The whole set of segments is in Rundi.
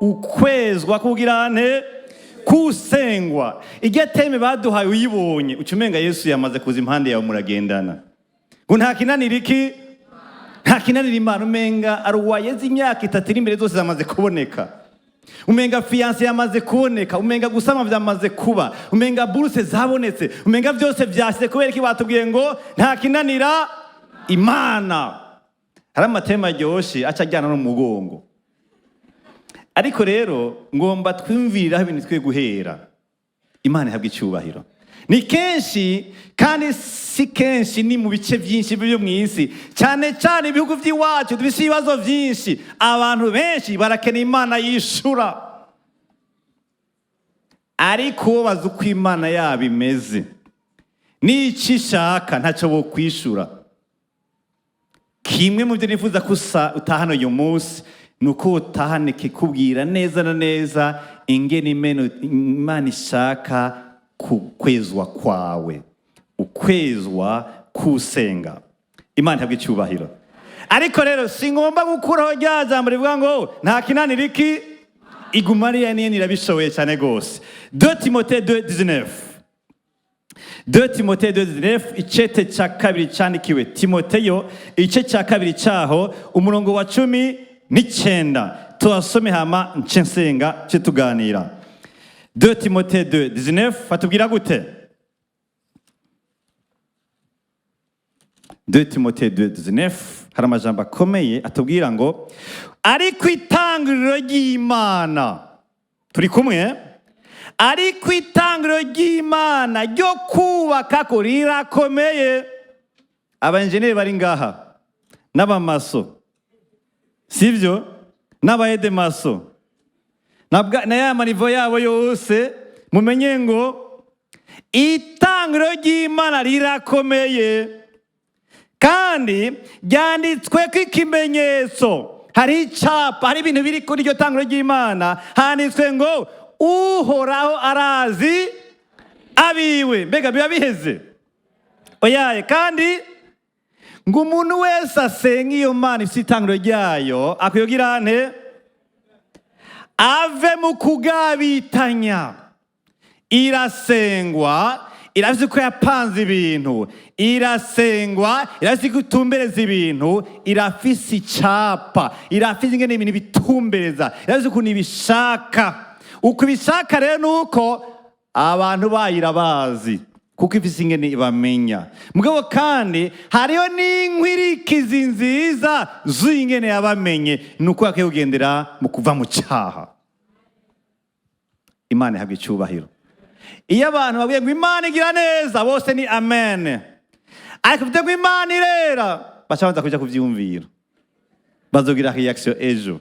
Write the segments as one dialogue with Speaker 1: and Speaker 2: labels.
Speaker 1: Ukwezwa kugira nte? Kusengwa. Irya thème baduhaye uyibonye, uca umenga Yesu yamaze kuza impande yawe, muragendana, ngo nta kinanira iki? Nta kinanira Imana. Umenga aruwayeze imyaka 3 iri imbere zose zamaze kuboneka, umenga fiancé yamaze kuboneka, umenga gusama vyamaze kuba, umenga bourse zabonetse, umenga byose vyashyize. Kubera iki? Batubwiye ngo nta kinanira Imana. Hari ama thème aryoshe aca ajyana no mu mugongo, ariko rero ngomba twumviriraho ibintu twe guhera. Imana ihabwa icyubahiro. Ni kenshi, kandi si kenshi, ni mu bice byinshi byo mu isi, cyane cyane ibihugu by'iwacu dufite ibibazo byinshi. Abantu benshi barakeneye Imana yishura, ariko uwo bazi uko Imana yabo imeze n'icyo ishaka, ntacyo bo kwishura. Kimwe mu byo nifuza ko utahana uyu munsi ni uko utahana kikubwira neza na neza ingene Imana ishaka ku kwezwa kwawe, ukwezwa kusenga. Imana ihabwa icyubahiro. Ariko rero singomba gukuraho rya jambo rivuga ngo nta kinanira iki? Iguma ariya niyo, irabishoboye cyane rwose. 2 Timothée 2:19, 2 Timothée 2:19, icete cya kabiri cyandikiwe Timoteyo, igice cya kabiri cyaho, umurongo wa 19, tuhasome, hama nce nsenga, nce tuganira. 2 Timothée 2:19 batubwira gute? 2 Timothée 2:19, hari amajambo akomeye atubwira ngo: ariko itangiriro ry'Imana, turi kumwe, ariko itangiriro ry'Imana ryo kubaka ko rirakomeye. Abenjeniyeri bari ngaha n'abamaçon, sibyo, n'aba aide-maçon na ya ma niveau yabo yose, mumenye ngo itangiro ry'Imana rirakomeye kandi ryanditswe ko ikimenyetso. Hari icyapa, hari ibintu biri kuri iryo tangiro ry'Imana, handitswe ngo: "Uhoraho arazi abiwe." Mbega biba biheze? Oyaye. Kandi ngo umuntu wese asenga iyo Mana ifite itangiro ryayo akwiye kugira nte? Ave mu kugabitanya. Irasengwa, irafite uko yapanze ibintu, irasengwa, irafite uko itumbereza ibintu, irafise icapa, irafise ingene ibintu bitumbereza, irafise ukuntu ibishaka. Uko ibishaka rero ni uko abantu bayo irabazi, kuko ifise ingene ibamenya. Mugabo kandi hariho n'inkwirikizi nziza z'ingene yabamenye, ni uko yakwiye kugendera mu kuva mu cyaha. Imana ihabwa icyubahiro. Iyo abantu babwiye ngo Imana igira neza, bose ni amen, ariko uvuze ngo Imana irera, baca banza kuja kuvyumvira, bazogira reaction ejo.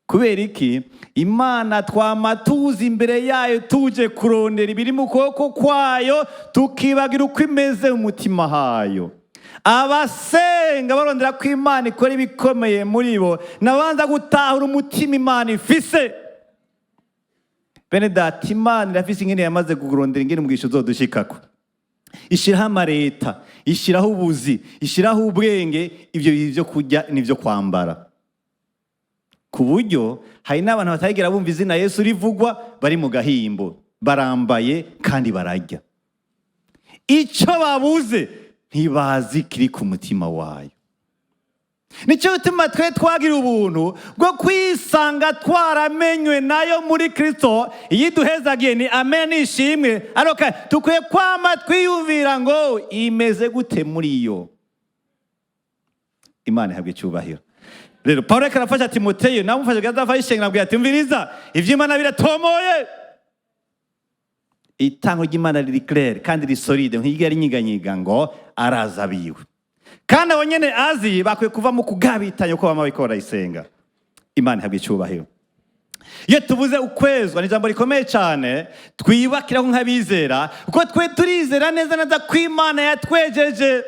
Speaker 1: Kubera iki? Imana twama tuzi imbere yayo tuje kurondera ibiri mu kuboko kwayo, tukibagira uko imeze mu mutima hayo. Abasenga barondera ko Imana ikora ibikomeye muri bo, nabanza gutahura umutima Imana ifise. Bene data, Imana irafise ingene yamaze kurondera ingene umugisha uzodushikako. Ishyiraho amareta, ishyiraho ubuzi, ishyiraho ubwenge, ibyo bintu byo kurya n'ibyo kwambara, ku buryo hari n'abantu batagera bumva izina Yesu rivugwa, bari mu gahimbo, barambaye kandi bararya. Icyo babuze, ntibazi kiri ku mutima wayo. Nicyo gituma twe twagira ubuntu bwo kwisanga twaramenywe nayo muri Kristo. Iyo iduhezagiye ni amen, ishimwe. Ariko dukwiye kwama twiyumvira ngo imeze gute muri yo. Imana ihabwa icyubahiro. Rero Pawulo ariko arafasha Timoteyo, nawe umufashe azafasha ishengero, abwira ati: "Umviriza, ivy'Imana biratomoye. Itango ry'Imana riri clair kandi riri solide, ntirigera rinyiganyiga, ngo araza abiwe, kandi abo nyene azi bakwiye kuva mu kugabitanya uko bama bariko barayisenga." Imana ihabwa icyubahiro. Iyo tuvuze ukwezwa, ni ijambo rikomeye cyane twiyubakiraho nk'abizera, kuko twe turizera neza neza ko Imana yatwejeje,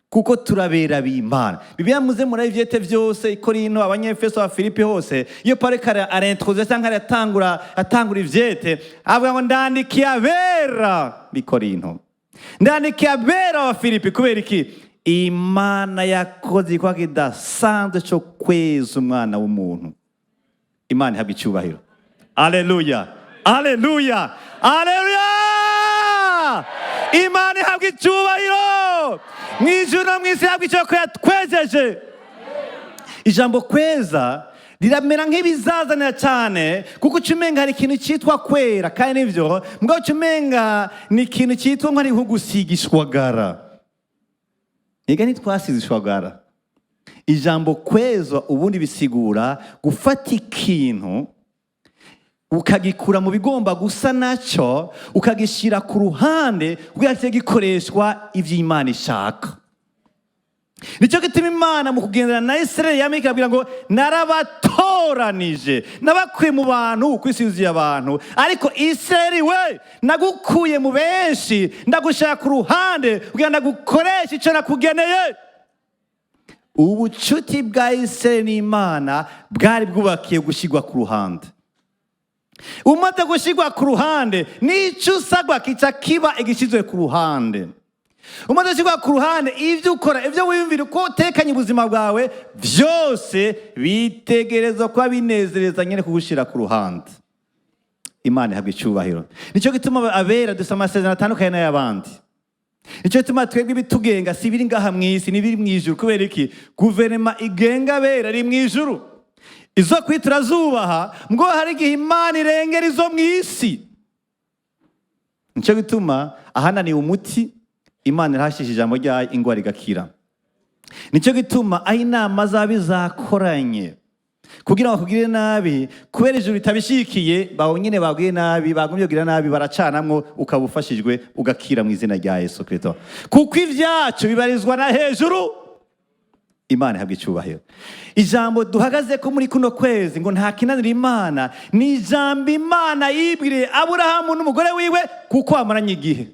Speaker 1: kuko turabera b'Imana. Bibiliya, muze muri ivyete vyose, Ikorinto, Abanyefeso, Abafilipi, hose iyo Paulo ariko arintroduire cyangwa aratangura, atangura ivyete, avuga ngo: "Ndandikiye abera b'Ikorinto, ndandikiye abera b'Abafilipi." Kubera iki? Imana yakoze igikorwa kidasanzwe cyo kweza umwana w'umuntu. Imana ihabwa icyubahiro. Aleluya, aleluya, aleluya! Imana ihabwa icyubahiro mu ijuru no mu isi, ihabwa icyubahiro ko yatwejeje. Ijambo kweza riramera nk'ibizazanira cyane, kuko uca umenga hari ikintu cyitwa kwera, kandi nibyo, mbwa uca umenga ni ikintu cyitwa nko ari nko gusiga ishwagara. Ega ntitwasize ishwagara. Ijambo kwezwa ubundi bisigura gufata ikintu ukagikura mu bigomba gusa nacyo, ukagishyira ku ruhande kugira ngo kijye gikoreshwa ibyo Imana ishaka. Nicyo gituma Imana mu kugendana na Israel yamye ikabwira ngo: "Narabatoranije, nabakuye mu bantu, ku isi yuzuye abantu, ariko Israel we, nagukuye mu benshi, ndagushyira ku ruhande kugira ngo ndagukoreshe icyo nakugeneye." Ubucuti bwa Israel n'Imana bwari bwubakiye gushyirwa ku ruhande. Umaze gushyirwa ku ruhande, n'icyo usabwa kica kiba igishyizwe ku ruhande. Umaze gushyirwa ku ruhande, ibyo ukora, ibyo wiyumvira, uko utekanye ubuzima bwawe, byose bitegereza kuba binezereza nyine kugushyira ku ruhande. Imana ihabwa icyubahiro. Nicyo gituma abera dufite amasezerano atandukanye n'ay'abandi. Nicyo gituma twebwe ibitugenga si ibiri ngaha mu isi, n'ibiri mu ijuru. Kubera iki? Guverinoma igenga abera ari mu ijuru. Izo kwi turazubaha, ngo hari igihe Imana irengera izo mu isi. Nicyo gituma ahananiwe umuti, Imana irahashisha ijambo ryayo, ingwara igakira. Nicyo gituma aho inama zaba zakoranye kugira ngo bakugire nabi, kubera ijuru ritabishikiye, bawe nyine babwiye nabi, bagumye kugira nabi, baracanamwo, ukaba ufashijwe, ugakira mu izina rya Yesu Kristo, kuko ibyacu bibarizwa na hejuru. Imana ihabwa icyubahiro. Ijambo duhagaze ko muri kuno kwezi ngo nta kinanira Imana, ni ijambo Imana yibwiriye Aburahamu n'umugore wiwe, kuko bamaranye igihe.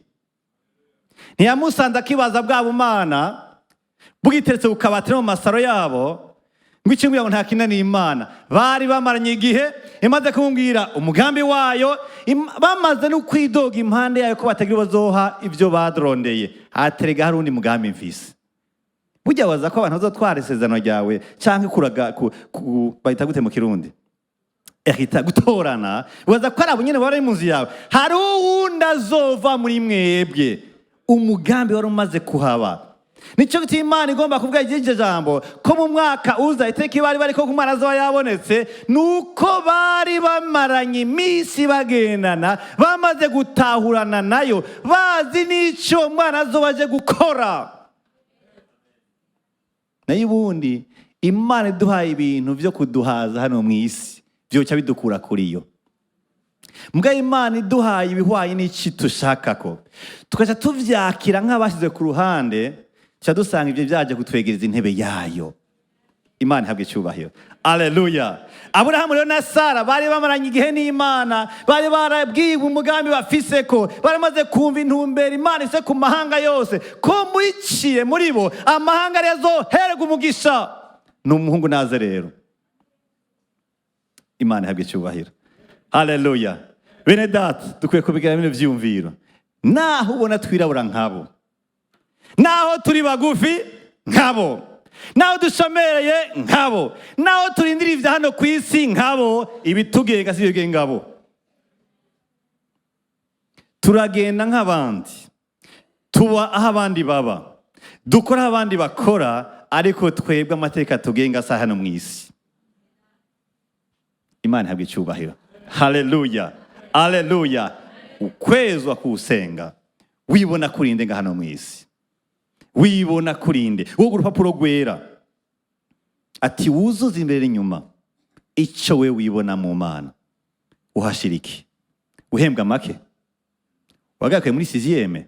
Speaker 1: Ntiyamusanze akibaza bwa bumana bwiteretse ku kabati no mu masaro yabo ngo icyo ngo nta kinanira Imana. Bari bamaranye igihe, imaze kumubwira umugambi wayo, bamaze no kwidoga impande yayo ko batagira bazoha ibyo badrondeye. Haterega hari undi mugambi mfise. Burya waza ko abantu bazotwara isezerano ryawe cyangwa kuraga bahita gute mu Kirundi? Ehita gutorana. Waza ko ari abo nyine bari mu nzu yawe, hari uwundi azova muri mwebwe. Umugambi wari umaze kuhaba. Nicyo gituma Imana igomba kuvuga iryo jambo ko mu mwaka uza iteka bari bari ko umwana azoba yabonetse, nuko bari bamaranye iminsi bagendana, bamaze gutahurana nayo, bazi n'icyo umwana azoba aje gukora. Nayo ubundi Imana iduhaye ibintu byo kuduhaza hano mu isi, byoca bidukura kuri yo. Mbwa Imana iduhaye ibihwaye n'iki dushaka ko tugaca tuvyakira nk'abashyize ku ruhande, tuca dusanga ibyo byaje kutwegereza intebe yayo. Imana ihabwa icyubahiro. Aleluya! Aburahamu rero na Sara bari bamaranye igihe n'Imana, bari barabwiwe umugambi bafise, ko baramaze kumva intumbero Imana ifise ku mahanga yose, ko muriciye muri bo amahanga ariyo azohererwa umugisha. Ni umuhungu naze rero. Imana ihabwa icyubahiro. Haleluya! Bene data, dukwiye kubigira bino vyiyumviro. Naho ubona twirabura nkabo, naho turi bagufi nkabo, naho dushomereye nkabo, naho turindira ibya hano ku isi nkabo, ibitugenga si ibyo ngabo. Turagenda nk'abandi, tuba aho abandi baba, dukora aho abandi bakora, ariko twebwe amateka tugenga asa hano mu isi. Imana ihabwa icyubahiro. Haleluya, aleluya! Ukwezwa kuwusenga, wibona kurinde nga hano mu isi? Wibona kurinde wowe urupapuro rwera ati wuzuze imbere n'inyuma icyo we wibona mu Mana? Uhashira iki? Uhembwa make, wagakuye muri sixième,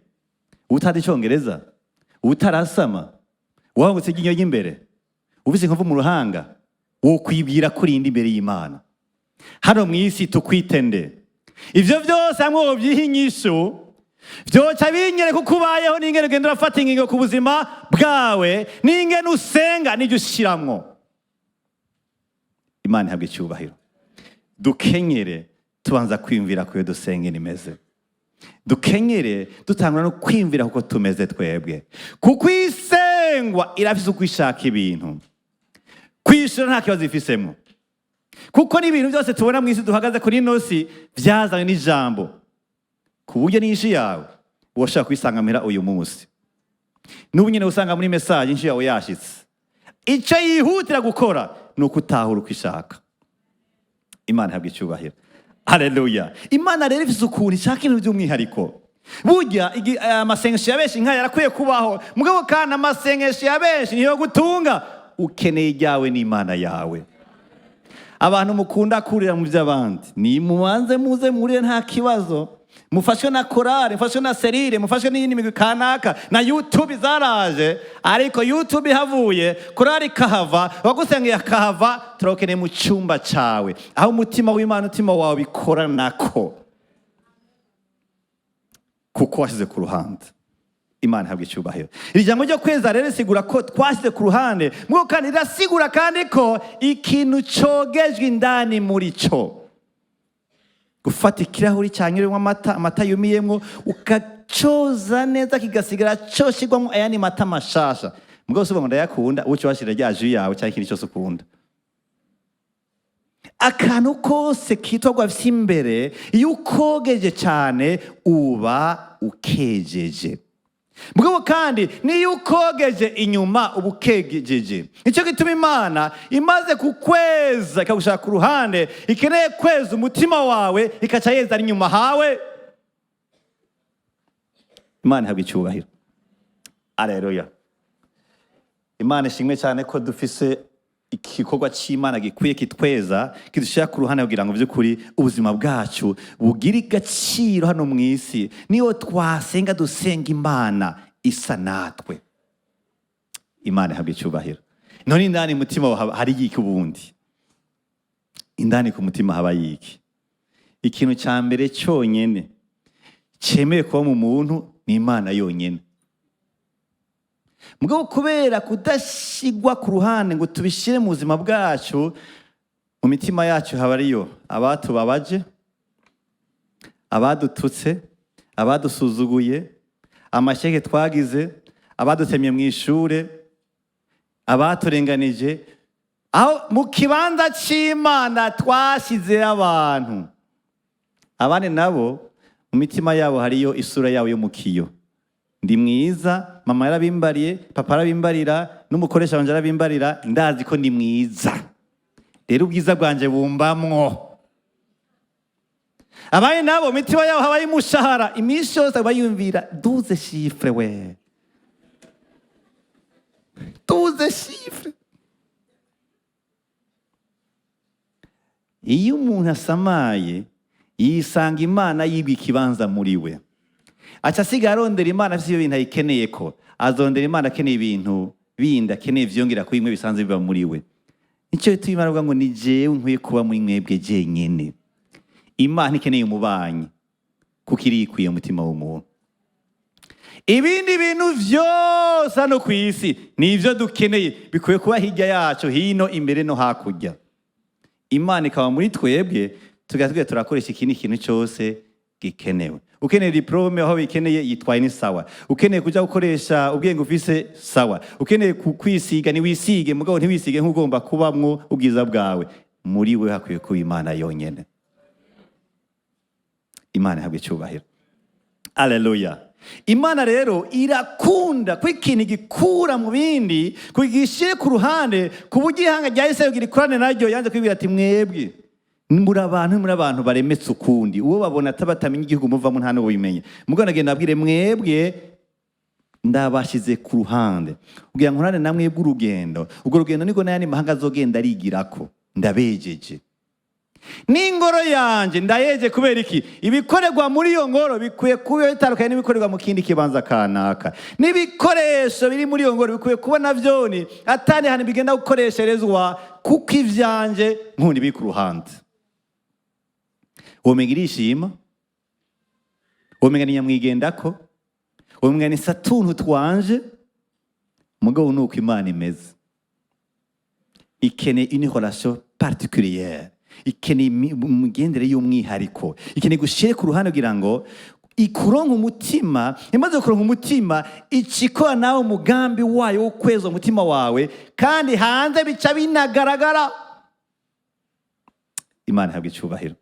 Speaker 1: utazi icyongereza, utarasama, wahungutse iryinyo ry'imbere, ufise inkovu mu ruhanga, wokwibwira kurinde imbere y'Imana hano mu isi? Tukwitende ivyo vyose hamwe wovyiha inyishu, vyoca binyereka uko ubayeho n'ingene ugenda urafata ingingo ku buzima bwawe, n'ingene usenga, n'ibyo ushiramwo. Imana ihabwa icyubahiro. Dukenyere tubanza kwiyumvira ku iyo dusenga imeze. Dukenyere dutangura no kwiyumvira kuko tumeze twebwe, kuko isengwa irafise uko ishaka ibintu. Kwishura nta kibazo ifisemo. Kuko n'ibintu byose tubona mu isi duhagaze kuri ino si byazanywe n'ijambo, ku buryo n'inyishu yawe washobora kuyisanga muhira uyu munsi. N'ubu nyine usanga muri message inyishu yawe yashitse. Icyo yihutira gukora ni uko utahura uko ishaka. Imana ihabwa icyubahiro, haleluya. Imana rero ifite ukuntu ishaka ibintu by'umwihariko. Burya amasengesho ya benshi nkaya yarakwiye kubaho, mugabo kandi amasengesho ya benshi niyo gutunga. Ukeneye ijyawe n'Imana yawe. Abantu mukunda kurira mu by'abandi, ni mubanze muze murire, nta kibazo. Mufashwe na korale, mufashwe na cellule, mufashwe n'iyindi migwi kanaka, na YouTube zaraje. Ariko YouTube ihavuye, korale ikahava, abagusengeye akahava, turakeneye mu cyumba cyawe, aho umutima w'Imana, umutima wawe bikoranako, kuko washyize ku ruhande. Imana ihabwa icyubahiro. Iri jambo ryo kweza rero risigura ko twashyize ku ruhande, mugabo kandi rirasigura kandi ko ikintu cogejwe indani muri cyo. Gufata ikirahuri cyanyuremo amata, amata yumiyemo, ukacoza neza, kigasigara cyoshirwamo ayandi mata mashasha. Mugabo si ngo ndayakunda, uca washira rya jus yawe cyangwa ikindi cyose ukunda. Akantu kose kitwa gafise imbere, iyo ukogeje cyane uba ukejeje. Mugabo kandi niyo ukogeje inyuma uba ukegejeje. Nicyo gituma Imana imaze kukweza, ikagushaka ku ruhande, ikeneye kweza umutima wawe, ikaca yeza ari inyuma hawe. Imana ihabwa icyubahiro, aleluya. Imana ishimwe cyane ko dufise igikorwa cy'Imana gikwiye kitweza, kidushyira ku ruhande, kugira ngo by'ukuri ubuzima bwacu bugire agaciro hano mu isi. Niyo twasenga, dusenga Imana isa natwe. Imana ihabwa icyubahiro. None indani mu mutima hari yiki? Ubundi indani ku mutima haba yiki? Ikintu cya mbere cyonyine cyemewe kuba mu muntu ni Imana yonyine. Mugabo kubera kudashyigwa ku ruhande ngo tubishyire mu buzima bwacu, mu mitima yacu haba ariyo abatubabaje, abadututse, abadusuzuguye, amasheke twagize, abadutemye mu ishure, abaturenganije. Aho mu kibanza cy'Imana twashyizeho abantu. Abandi nabo mu mitima yabo hariyo isura yabo yo mu kiyo: ndi mwiza, mama yarabimbariye, papa arabimbarira, n'umukoresha wanje arabimbarira, ndazi ko ndi mwiza, rero ubwiza bwanje bumbamwo. Abandi nabo mu mitima yabo habayo umushahara. Iminsi yose bayumvira 12 chiffres, we, 12 chiffres. Iyo umuntu asamaye, yisanga Imana yibwa ikibanza muri we, aca asigaye arondera Imana afite ibyo bintu ayikeneye, ko azondera Imana akeneye ibintu bindi, akeneye ivyongera kuri bimwe bisanzwe biba muri we. Nicyo gituma Imana avuga ngo ni jewe nkwiye kuba muri mwebwe jenyene. Imana ikeneye umubanyi kuko irikwiye umutima w'umuntu. Ibindi bintu vyose hano ku isi ni ivyo dukeneye, bikwiye kuba hirya yacu, hino, imbere no hakurya. Imana ikaba muri twebwe, tugatwiye turakoresha ikindi kintu cyose gikenewe. Ukeneye diplôme aho bikeneye, yitwaye ni sawa. Ukeneye kuja gukoresha ubwenge ufise, sawa. Ukeneye kwisiga, ni wisige, mugabo ntiwisige nk'ugomba kubamwo ubwiza bwawe. Muri we hakwiye kuba Imana yonyene. Imana ihabwa icyubahiro, aleluya. Imana rero irakunda ko ikintu gikura mu bindi kugishyire ku ruhande, ku buryo ihanga rya Isirayeli rikorane naryo yanze kwibwira ati: mwebwe muri abantu, muri abantu baremetse ukundi. Uwo babona atabatamenya igihugu muvamo, nta n'uwo bimenye. Mugabo nagenda abwire: mwebwe ndabashyize ku ruhande kugira ngo nkorane na mwebwe urugendo. Urwo rugendo niko n'ayandi mahanga azogenda arigirako. Ndabejeje n'ingoro yanjye ndayeje. Kubera iki? Ibikorerwa muri iyo ngoro bikwiye kuba bitandukanye n'ibikorerwa mu kindi kibanza kanaka, n'ibikoresho biri muri iyo ngoro bikwiye kuba navyoni atandi hantu bigenda gukoresherezwa, kuko ivyanje nkunda ibiri ku ruhande. Womenga irishima, womenga ni nyamwigendako, womenga ni satuntu twanje. Mugabo nuko Imana imeze, ikeneye une relation particulière, ikeneye imigendere y'umwihariko, ikeneye gushyire ku ruhande kugira ngo ikuronke umutima. Imaze kuronka umutima, ikikora nawe umugambi wayo wo kweza umutima wawe, kandi hanze bica binagaragara. Imana ihabwa icubahiro.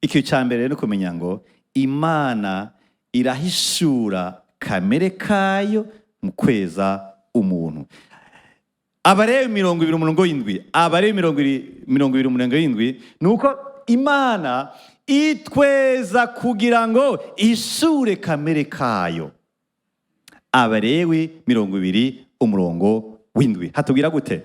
Speaker 1: Ikintu cya mbere rero ni ukumenya ngo Imana irahishura kamere kayo mu kweza umuntu. Abalewi 20 umurongo w'indwi, Abalewi 20 umurongo w'indwi, ni uko Imana itweza kugira ngo ishure kamere kayo. Abalewi 20 umurongo w'indwi hatubwira gute?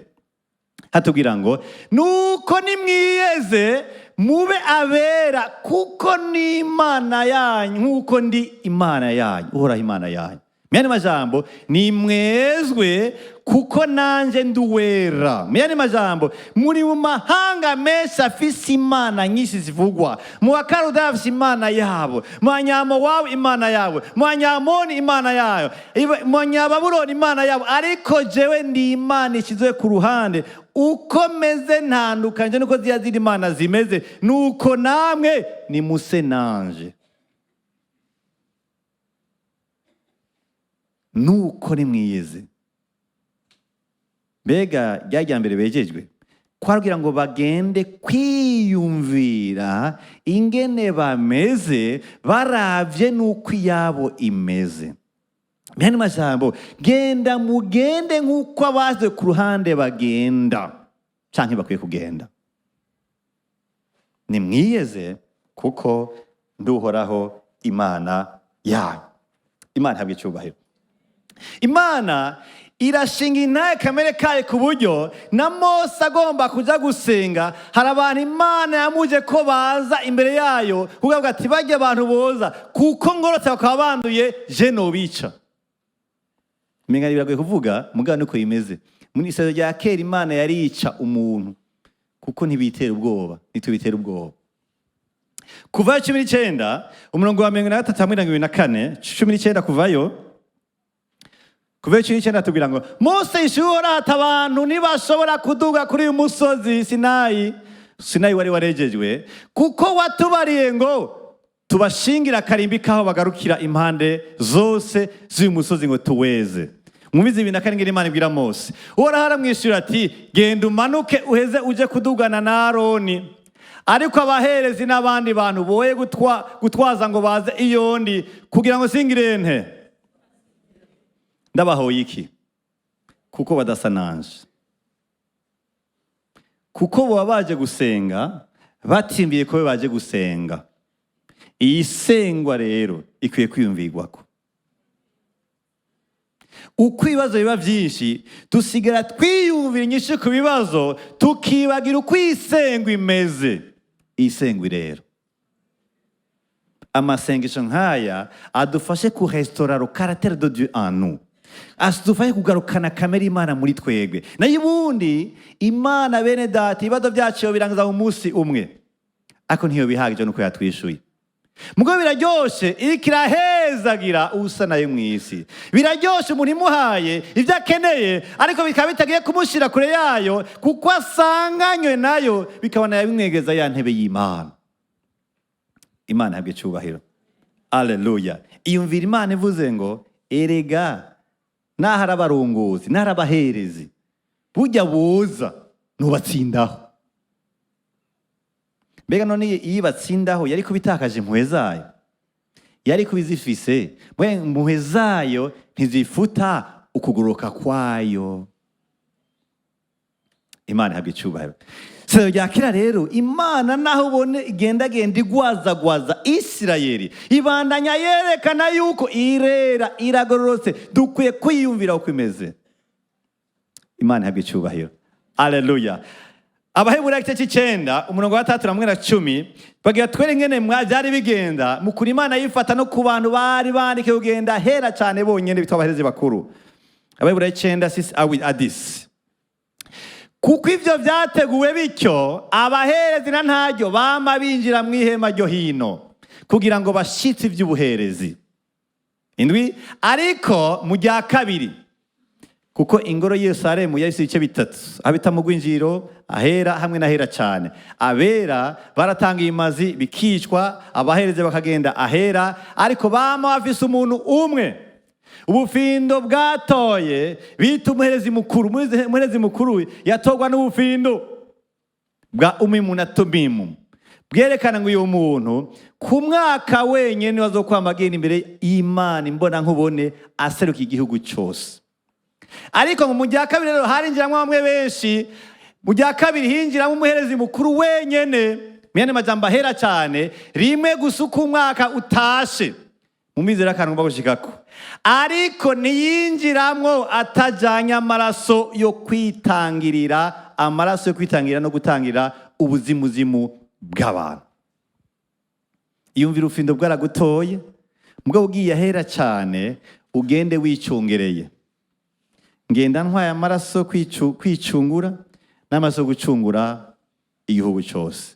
Speaker 1: Hatubwira ngo: "Nuko nimwiyeze, mube abera, kuko ni Imana yanyu, nk'uko ndi Imana yanyu, Uhoraho Imana yanyu." Mu yandi majambo, nimwezwe kuko nanjye ndi uwera. Mu yandi majambo, muri mu mahanga menshi afise imana nyinshi zivugwa. Mu Bakaludaya bafise imana yabo, mu Banyamowabu imana yabo, mu Banyamoni imana yayo, mu Banyababuloni imana yabo, ariko jewe ndi Imana ishyizwe ku ruhande. Uko meze ntandukanye nuko ziriya zindi imana zimeze. Nuko namwe nimuse nanje. Nuko nimwiyeze. Mbega rya mbere bejejwe kwabwira ngo bagende kwiyumvira ingene bameze baravye n'uko iyabo imeze. Mu majambo, genda mugende nk'uko abaze ku ruhande bagenda canke bakwiye kugenda. Nimwiyeze kuko nduhoraho Imana yanyu. Imana ihabwa icyubahiro. Imana irashinga intahe kamere kayo ku buryo na Mose agomba kuja gusenga, hari abantu Imana yamuje ko baza imbere yayo, kuko avuga ati: "Bajya abantu boza, kuko ngorotse bakaba banduye, je nobica." Menga biragoye kuvuga, mugabo niko bimeze. Muri isezerano rya kera Imana yarica umuntu kuko ntibitera ubwoba, ntitubitera ubwoba. Kuvayo 19 umurongo wa 43 hamwe na 24, 19 kuvayo. Kuvayo 19 tubwira ngo: Mose yishura ati: "Abantu ntibashobora kuduga kuri uyu musozi Sinayi." Sinayi wari warejejwe, "kuko watubariye ngo tubashingira akarimbi kaho bagarukira impande zose z'uyu musozi ngo tuweze." Mwumvize ibintu akarengera Imana ibwira Mose. Uhoraho aramwishyura ati: "Genda umanuke, uheze uje kudugana na Aroni, ariko abaherezi n'abandi bantu boye gutwaza ngo baze iyo ndi, kugira ngo singirente ndabahoye iki, kuko badasa nanje, kuko baba baje gusenga batimbiye ko baje gusenga." Iyi sengwa rero ikwiye kwiyumvirwako. Uko ibibazo biba byinshi, dusigara twiyumvira inyishu ku bibazo, tukibagira uko isengwa imeze. Iyi sengwa rero, amasengesho nk'aya adufashe kurestaura le caractère de Dieu en nous, adufashe kugarukana kamere Imana muri twebwe. Nayo ubundi Imana, bene data, ibibazo byacu birangiza mu munsi umwe, ariko ntiyo bihagije nuko yatwishuye. Mugo biraryoshe iriko irahezagira usa nayo mu isi. Biraryoshe umuntu imuhaye ibyo akeneye, ariko bikaba bitagiye kumushyira kure yayo, kuko asanganywe nayo, bikabona yabimwegeza ya ntebe y'Imana. Imana ihabwe icyubahiro. Aleluya. Iyumvira Imana ivuze ngo: "Erega naho ari abarongozi, naho ari abaherezi, burya boza nubatsindaho." Mbega none iyo ibatsindaho yari kubitakaje impuhwe zayo? Yari kubizifise. Impuhwe zayo ntizifuta ukugoroka kwayo. Imana ihabwa icyubahiro. Isezerano rya kera rero, Imana naho ubone igendagenda igwazagwaza Isirayeli, ibandanya yerekana yuko irera, iragororotse. Dukwiye kwiyumvira uko imeze. Imana ihabwa icyubahiro. Aleluya. Abaheburayo igice cy'icenda umurongo wa 3 hamwe na 10 bagira twere ingene byari bigenda mu kuri Imana yifata no ku bantu bari bandikiwe kugenda hera cyane bonyene, bitwa abaherezi bakuru. Abaheburayo 9 six awi adisi: "Kuko ivyo vyateguwe bityo, abaherezi na ntaryo bama binjira mu ihema ryo hino kugira ngo bashitse ivy'ubuherezi." Indwi: "Ariko mu rya kabiri, kuko ingoro y'Yerusalemu yari ifise ibice bitatu, aho bita mu rwinjiriro, ahera hamwe n'ahera cyane. Abera baratanga imazi bikicwa, abaherezi bakagenda ahera, ariko bama bafise umuntu umwe ubufindo bwatoye, bita umuherezi mukuru. Umuherezi mukuru yatorwa n'ubufindo." Bwa Umimu na Tumimu bwerekana ngo uyu muntu ku mwaka wenyine azokwama agenda imbere y'Imana imbona nkubone, aseruka igihugu cyose. Ariko mu rya kabiri rero harinjiramo bamwe benshi. Mu rya kabiri hinjiramo umuherezi mukuru wenyene, mu yandi majambo ahera cyane, rimwe gusa uko umwaka utashe. Mu mizero akantu ngomba gushikako, ariko ntiyinjiramwo atajanye amaraso yo kwitangirira, amaraso yo kwitangirira no gutangira ubuzimuzimu bw'abantu. Iyumvira ubufindo bwaragutoye, mugabo ugiye ahera cyane, ugende wicungereye. Ngenda ntwaye amaraso kwicungura n'amaraso yo gucungura igihugu cyose.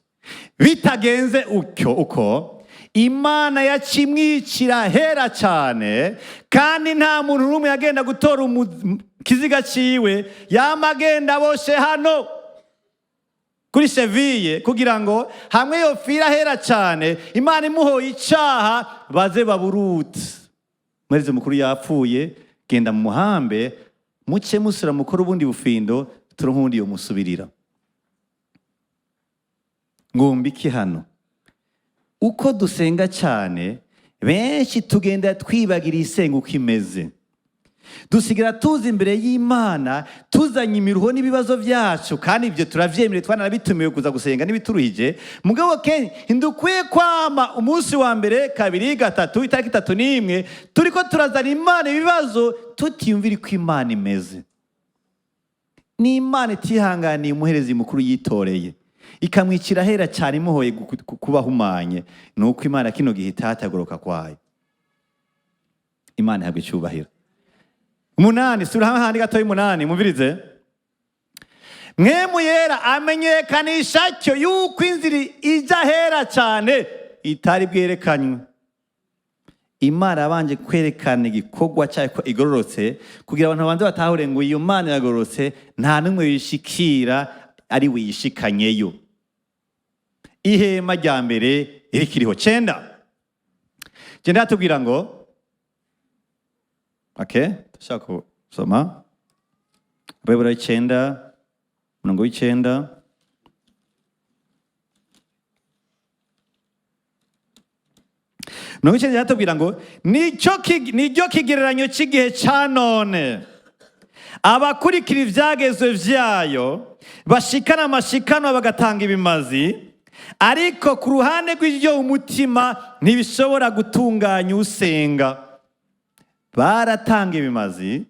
Speaker 1: Bitagenze utyo, uko Imana yacimwicira hera cyane, kandi nta muntu n'umwe yagenda gutora kiziga ciwe, yama agenda boshe hano kuri cheville, kugira ngo hamwe yopfira hera cyane, Imana imuhoye icaha, baze baburute: "Umuherezi mukuru yapfuye, genda mu muhambe, muce musura mukora ubundi bufindo, turonke uwundi yomusubirira." Ngomba iki hano? Uko dusenga cyane, benshi tugenda twibagira isenga uko imeze. Dusigara tuza imbere y'Imana tuzanye imiruho n'ibibazo byacu, kandi ibyo turavyemerewe, twanarabitumiwe kuza gusenga n'ibituruhije. Mugabo kenshi ntidukwiye kwama umunsi wa mbere, kabiri, gatatu, itariki 31, turiko turazana Imana ibibazo, tutiyumvira uko Imana imeze. N'Imana itihanganiye umuherezi mukuru yitoreye, ikamwicira ahera cyane, imuhoye kubahumanye, ni uko Imana kino gihe itatagoroka kwayo. Imana ihabwa icyubahiro. 8, sura hamwe handi gatoya, 8, mumvirize. Mpwemu Yera amenyekanisha cyo yuko inzira ijya ahera cyane itari bwerekanywe. Imana yabanje kwerekana igikorwa cyayo ko igororotse, kugira abantu babanze batahure ngo iyo Mana iragororotse, nta n'umwe wishikira ari wiyishikanyeyo. Ihema rya mbere rikiriho. 9, genda yatubwira ngo, okay, dushaka gusoma Abaheburayo 9, umurongo w'9. Mirongo 9 yatubwira ngo nicyo kigereranyo cy'igihe cya none: abakurikira ibyagezwe vyayo bashikana amashikanwa, bagatanga ibimazi, ariko ku ruhande rw'iryo umutima ntibishobora gutunganya usenga. Baratanga ibimazi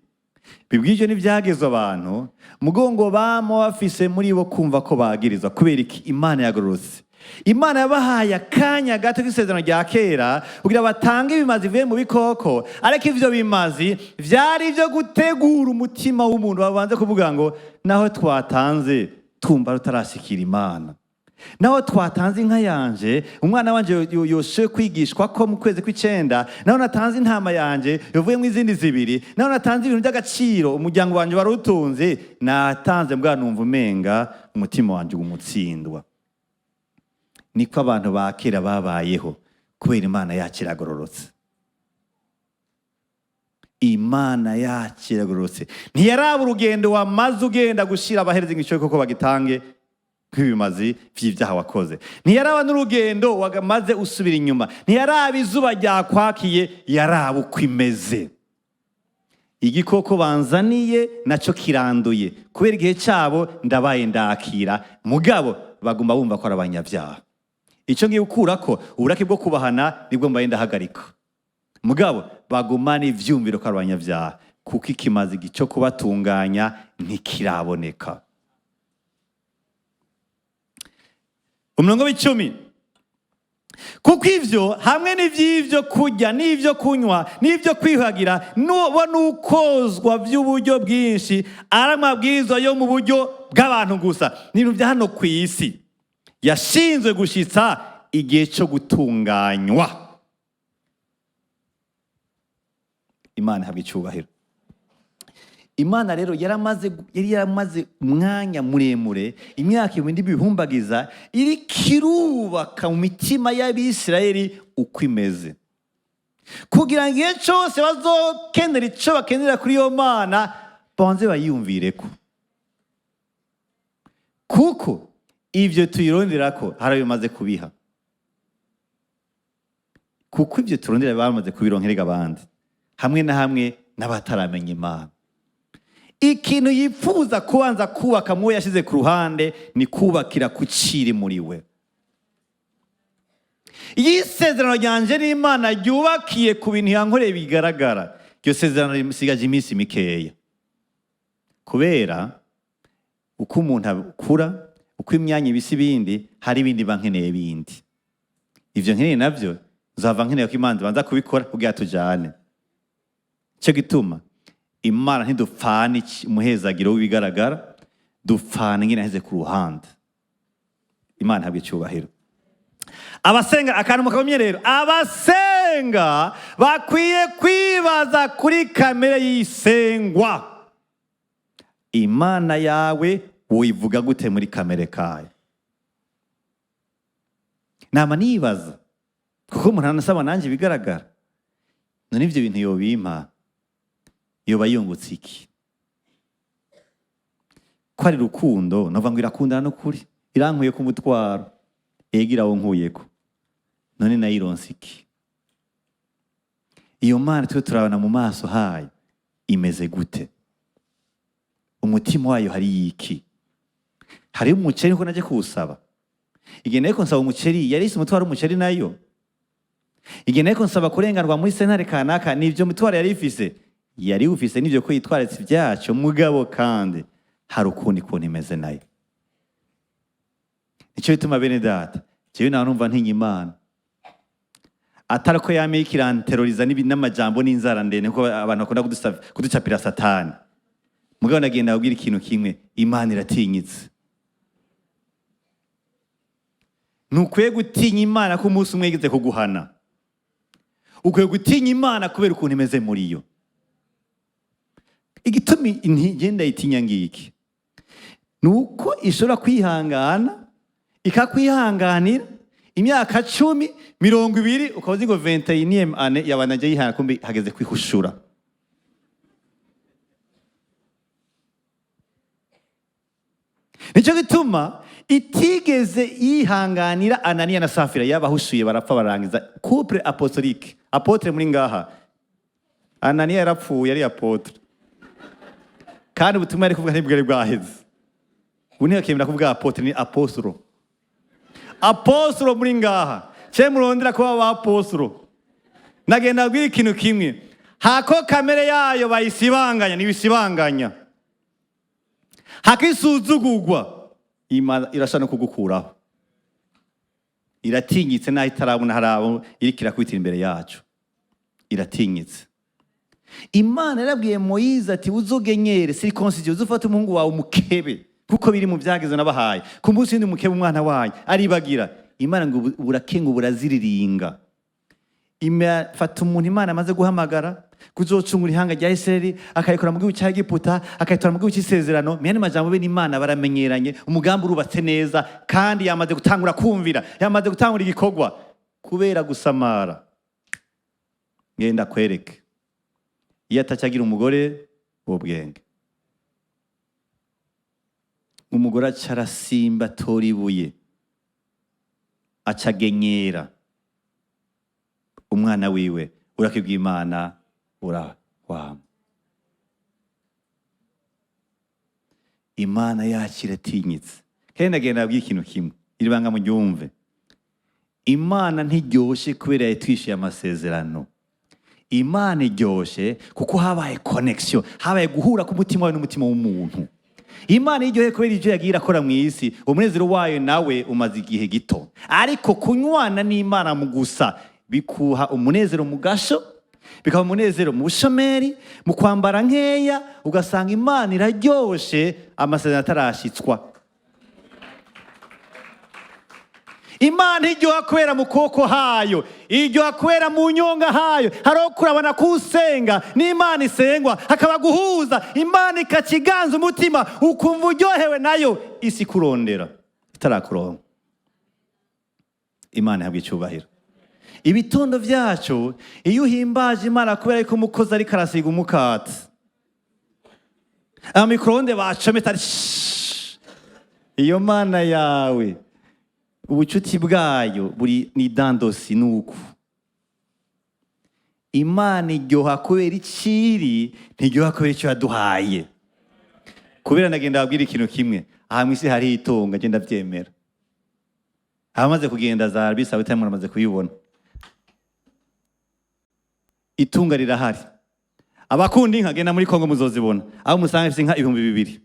Speaker 1: bibwije n'ibyagezwe abantu, mugongo bama bafise muri bo kumva ko bagirizwa. Kubera iki? Imana yagororotse. Imana yabahaye akanya gato k'isezerano rya kera kugira batange ibimazi bivuye mu bikoko, ariko ivyo bimazi vyari ivyo gutegura umutima w'umuntu, babanze kuvuga ngo naho twatanze tumva rutarashikira Imana, naho twatanze inka yanje, umwana wanje yoshoye kwigishwa ko mu kwezi kw'icenda, naho natanze intama yanje yovuyemo izindi zibiri, naho natanze ibintu by'agaciro umuryango wanje wari utunze, natanze mbwa numva umenga umutima wanje umutsindwa. Niko abantu ba kera babayeho, kubera Imana yacu iragororotse. Imana yacu iragororotse. Ntiyaraba urugendo wamaze ugenda gushira abaherezi ngo koko bagitange nk'ibimazi vy'ivyaha wakoze. Ntiyaraba n'urugendo wamaze usubira inyuma, ntiyaraba izuba ryakwakiye, yaraba uko imeze. Igikoko banzaniye naco kiranduye, kubera igihe cabo ndabaye ndakira, mugabo bagomba bumva ko ari abanyabyaha. Icyo ngiye gukurako uburake bwo kubahana, nibwo mbaye ndahagarika, mugabo bagumana ivyumviro ko ari abanyabyaha, kuko ikimazi cyo kubatunganya ntikiraboneka. Umurongo w'10: kuko ivyo hamwe n'ivy'ivyo kurya n'ivyo kunywa n'ivyo kwiyuhagira nubo n'ukozwa by'uburyo bwinshi ari amabwirizwa yo mu buryo bw'abantu gusa, ni ibintu bya hano ku isi, yashinzwe gushitsa igihe cyo gutunganywa. Imana ihabwa icyubahiro. Imana rero yari yaramaze umwanya muremure, imyaka ibihumbi n'ibihumbagiza, iriko irubaka mu mitima y'Abisirayeli uko imeze, kugira ngo igihe cyose bazokenera ico bakenera kuri iyo Mana, banze bayiyumvireko, kuko Ivyo tuyironderako hari ayo bimaze kubiha, kuko ivyo turondera bamaze kubironkerega abandi, hamwe na hamwe n'abataramenya Imana. Ikintu yifuza kubanza kubaka muwo yashize ku ruhande ni kubakira ku ciri muri we. Iyo isezerano ryanje n'Imana ryubakiye ku bintu yankoreye bigaragara, iryo sezerano risigaje iminsi mikeya, kubera uko umuntu akura, uko imyanya ibisa ibindi, hari ibindi mba nkeneye bindi. Ivyo nkeneye navyo nzava nkeneye ko Imana ibanza kubikora kugira tujane. Ico gituma Imana ntidupfana umuhezagiro w'ibigaragara, dupfana ingene yaheze ku ruhande. Imana ihabwe icubahiro. Abasenga, akantu mukabumye rero, abasenga bakwiye kwibaza kuri kamere y'isengwa. Imana yawe woyivuga gute muri kamere kayo? Nama nibaza, kuko umuntu anasaba nanjye ibigaragara. None ivyo bintu yobimpa, yoba yungutse iki? Ko ari rukundo, navuga ngo irakundana n'ukuri, irankuye ku mutwaro, ega irawunkuyeko, none nayironse iki? Iyo Mana twe turabana mu maso hayo imeze gute? Umutima wayo hari iki? Hariyo umuceri nkuko naje kuwusaba. Igihe nariko nsaba umuceri, yari ifise umutwaro w'umuceri nayo. Igihe nariko nsaba kurenganurwa muri sentare kanaka, nivyo mutwaro yari ifise? Yari ufise nivyo ko yitwaritse ivyaco, mugabo kandi hari ukundi kuntu imeze nayo. Nico bituma, bene data, jewe nawe numva ntinya Imana, atari ko yama iriko iranteroriza n'amajambo n'inzara ndende, kuko abantu bakunda kuducapira Satani. Mugabo nagenda kubwira ikintu kimwe: Imana iratinyitse. Ntukwiye gutinya Imana ko umunsi umwe yigeze kuguhana. Ukwiye gutinya Imana kubera ukuntu imeze muri yo. Igituma ngenda itinya ngiki, ni uko ishobora kwihangana, ikakwihanganira imyaka 10, 20, ukaba uzi ngo 21e année yabana yihana, kumbi hageze kwihushura. Nicyo gituma itigeze yihanganira Ananiya na Safira, yabahushuye barapfa, barangiza couple apostolique. Apôtre muri ngaha, Ananiya yarapfuye yari apôtre, kandi ubutumwa yari kuvuga ntibwari bwaheze. Ubu ntiyakemera kuvuga apôtre, ni apostolo. Apostolo muri ngaha, cye murondera kuba aba apostolo. Nagenda abwira ikintu kimwe: hako kamere yayo bayisibanganya, ntibisibanganya, hakisuzugurwa, Imana irashobora no kugukuraho. Iratinyitse naho itarabona hari abo iriko irakubitira imbere yacu, iratinyitse. Imana yarabwiye Moyize ati: "Uzogenyere circoncision, uzufate umuhungu wawe umukebe, kuko biri mu byageze nabahaye ku munsi w'indi, mukebe umwana wanyu." Aribagira Imana ngo burakenga buraziriringa. Fata umuntu Imana amaze guhamagara kuzocungura ihanga rya Isirayeli, akayikora mu gihugu cya Egiputa, akayitora mu gihugu cy'isezerano. Mu yandi majambo, bene Imana baramenyeranye, umugambi urubatse neza, kandi yamaze gutangura kumvira, yamaze gutangura igikorwa. Kubera gusamara, ngenda kwereke, iyo atacyagira umugore w'ubwenge, umugore aca arasimba, atora ibuye, acagenyera umwana wiwe, urakibwa Imana urahwama. Imana yacu iratinyitse. Kandi ndagenda nabwiye ikintu kimwe, iri banga muryumve: Imana ntiryoshe kubera yatwishyuye amasezerano. Imana iryoshe kuko habaye connection, habaye guhura k'umutima wawe n'umutima w'umuntu. Imana iryohe kubera ibyo yagiye irakora mu isi, umunezero wayo nawe umaze igihe gito. Ariko kunywana n'Imana mu gusa bikuha umunezero mu gasho, bikaba umunezero mu bushomeri, mu kwambara nkeya, ugasanga Imana iraryoshe amasezerano atarashitswa. Imana iryoha kubera mu kuboko hayo, iryoha kubera mu nyonga hayo. Hariho kurabana kusenga n'Imana isengwa, hakaba guhuza, Imana ikakiganza umutima, ukumva uryohewe nayo, isi kurondera itarakuronka. Imana ihabwa icyubahiro. Ibitondo byacu, iyo uhimbaje Imana kubera yuko umukozi ariko arasiga umukate, amicro-onde bacometse ari shhh. Iyo Mana yawe, ubucuti bwayo buri ni dandosi. Nuku Imana iryoha kubera iciri, ntiryoha kubera icyo yaduhaye. Kubera ndagenda babwira ikintu kimwe: aha mu isi hariho itunga, ngenda byemera. Abamaze kugenda za Arabie Saoudite muramaze kuyibona, itunga rirahari. Abakunda inka, genda muri Kongo muzozibona, aho musanga ifite inka 2000.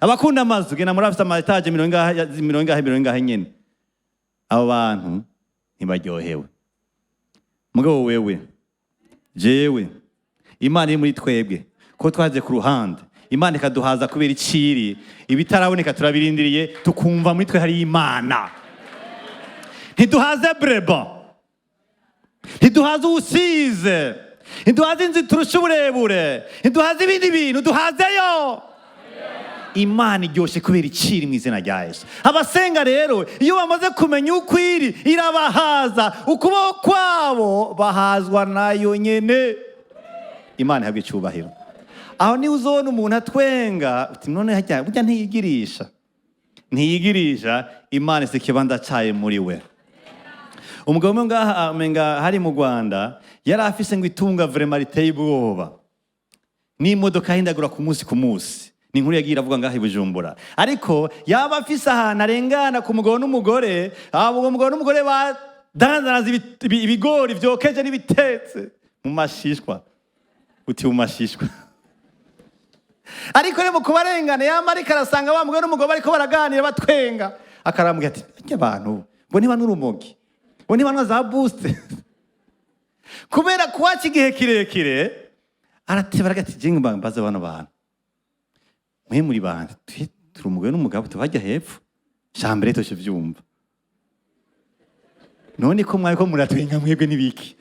Speaker 1: Abakunda amazu, genda muri afite ama étages mirongo ingahe, mirongo ingahe, mirongo ingahe nyene. Abo bantu ntibaryohewe. Mugabo wewe, jewe, Imana iri muri twebwe, ko twaze ku ruhande, Imana ikaduhaza kubera iciri, ibitaraboneka turabirindiriye, tukumva muri twe hari Imana. Ntiduhaze breba, ntiduhaze uwusize, ntiduhaze inzu turusha uburebure, ntiduhaze ibindi bintu, duhazeyo Imana iryoshye kubera iciri, mu izina rya Yesu. Abasenga rero, iyo bamaze kumenya uko iri, irabahaza. Ukubaho kwabo bahazwa nayo nyene. Imana ihabwa icyubahiro. Aho niba uzobona umuntu atwenga, uti: "None harya burya ntiyigirisha?" Ntiyigirisha, Imana isi ikibanza cyayo muri we. Umugabo umwe ngaha, amenga hari mu Rwanda, yari afise ngo itunga vraiment riteye ubwoba, n'imodoka ahindagura ku munsi ku munsi. Ni inkuru yagiye iravuga ngaha i Bujumbura. Ariko yaba afise ahantu arengana ku mugabo n'umugore, abo umugabo n'umugore badandaza ibigori vyokeje n'ibitetse mu mashishwa, uti mu mashishwa. Ariko rero mu kubarengana, yama ariko arasanga wa mugore n'umugabo bariko baraganira, batwenga. Akarambwira ati: "Barya abantu ngo niba n'urumogi, ngo niba za boost." Kubera kuwaca igihe kirekire, arateba, aragati: "Jenga mbaze bano bantu, mwe muri bande?" "Twe turi umugore n'umugabo, tubajya hepfo shambere toshe vyumva." "None ko mwari ko muratwenga mwebwe n'ibiki?"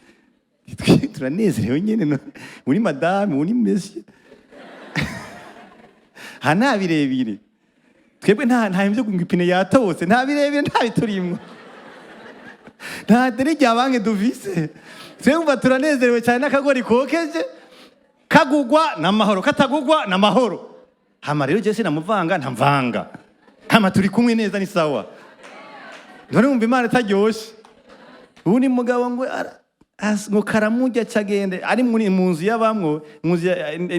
Speaker 1: "Twe turanezerewe nyene." Uri madame, uri monsieur, ha nta birebire. Twebwe nta byo ngo ipine yatobotse, nta birebire, nta biturimwo, nta deni rya banki dufise. Twebwe turanezerewe cyane n'akagori kokeje, kagugwa n'amahoro, katagugwa n'amahoro. Hama rero je sinamuvanga, ntamvanga, hama turi kumwe neza, ni sawa. None wumva Imana itaryoshe? Ubu ni mugabo ngo ngo karamurya, cagende ari muri mu nzu y'abamwo, mu nzu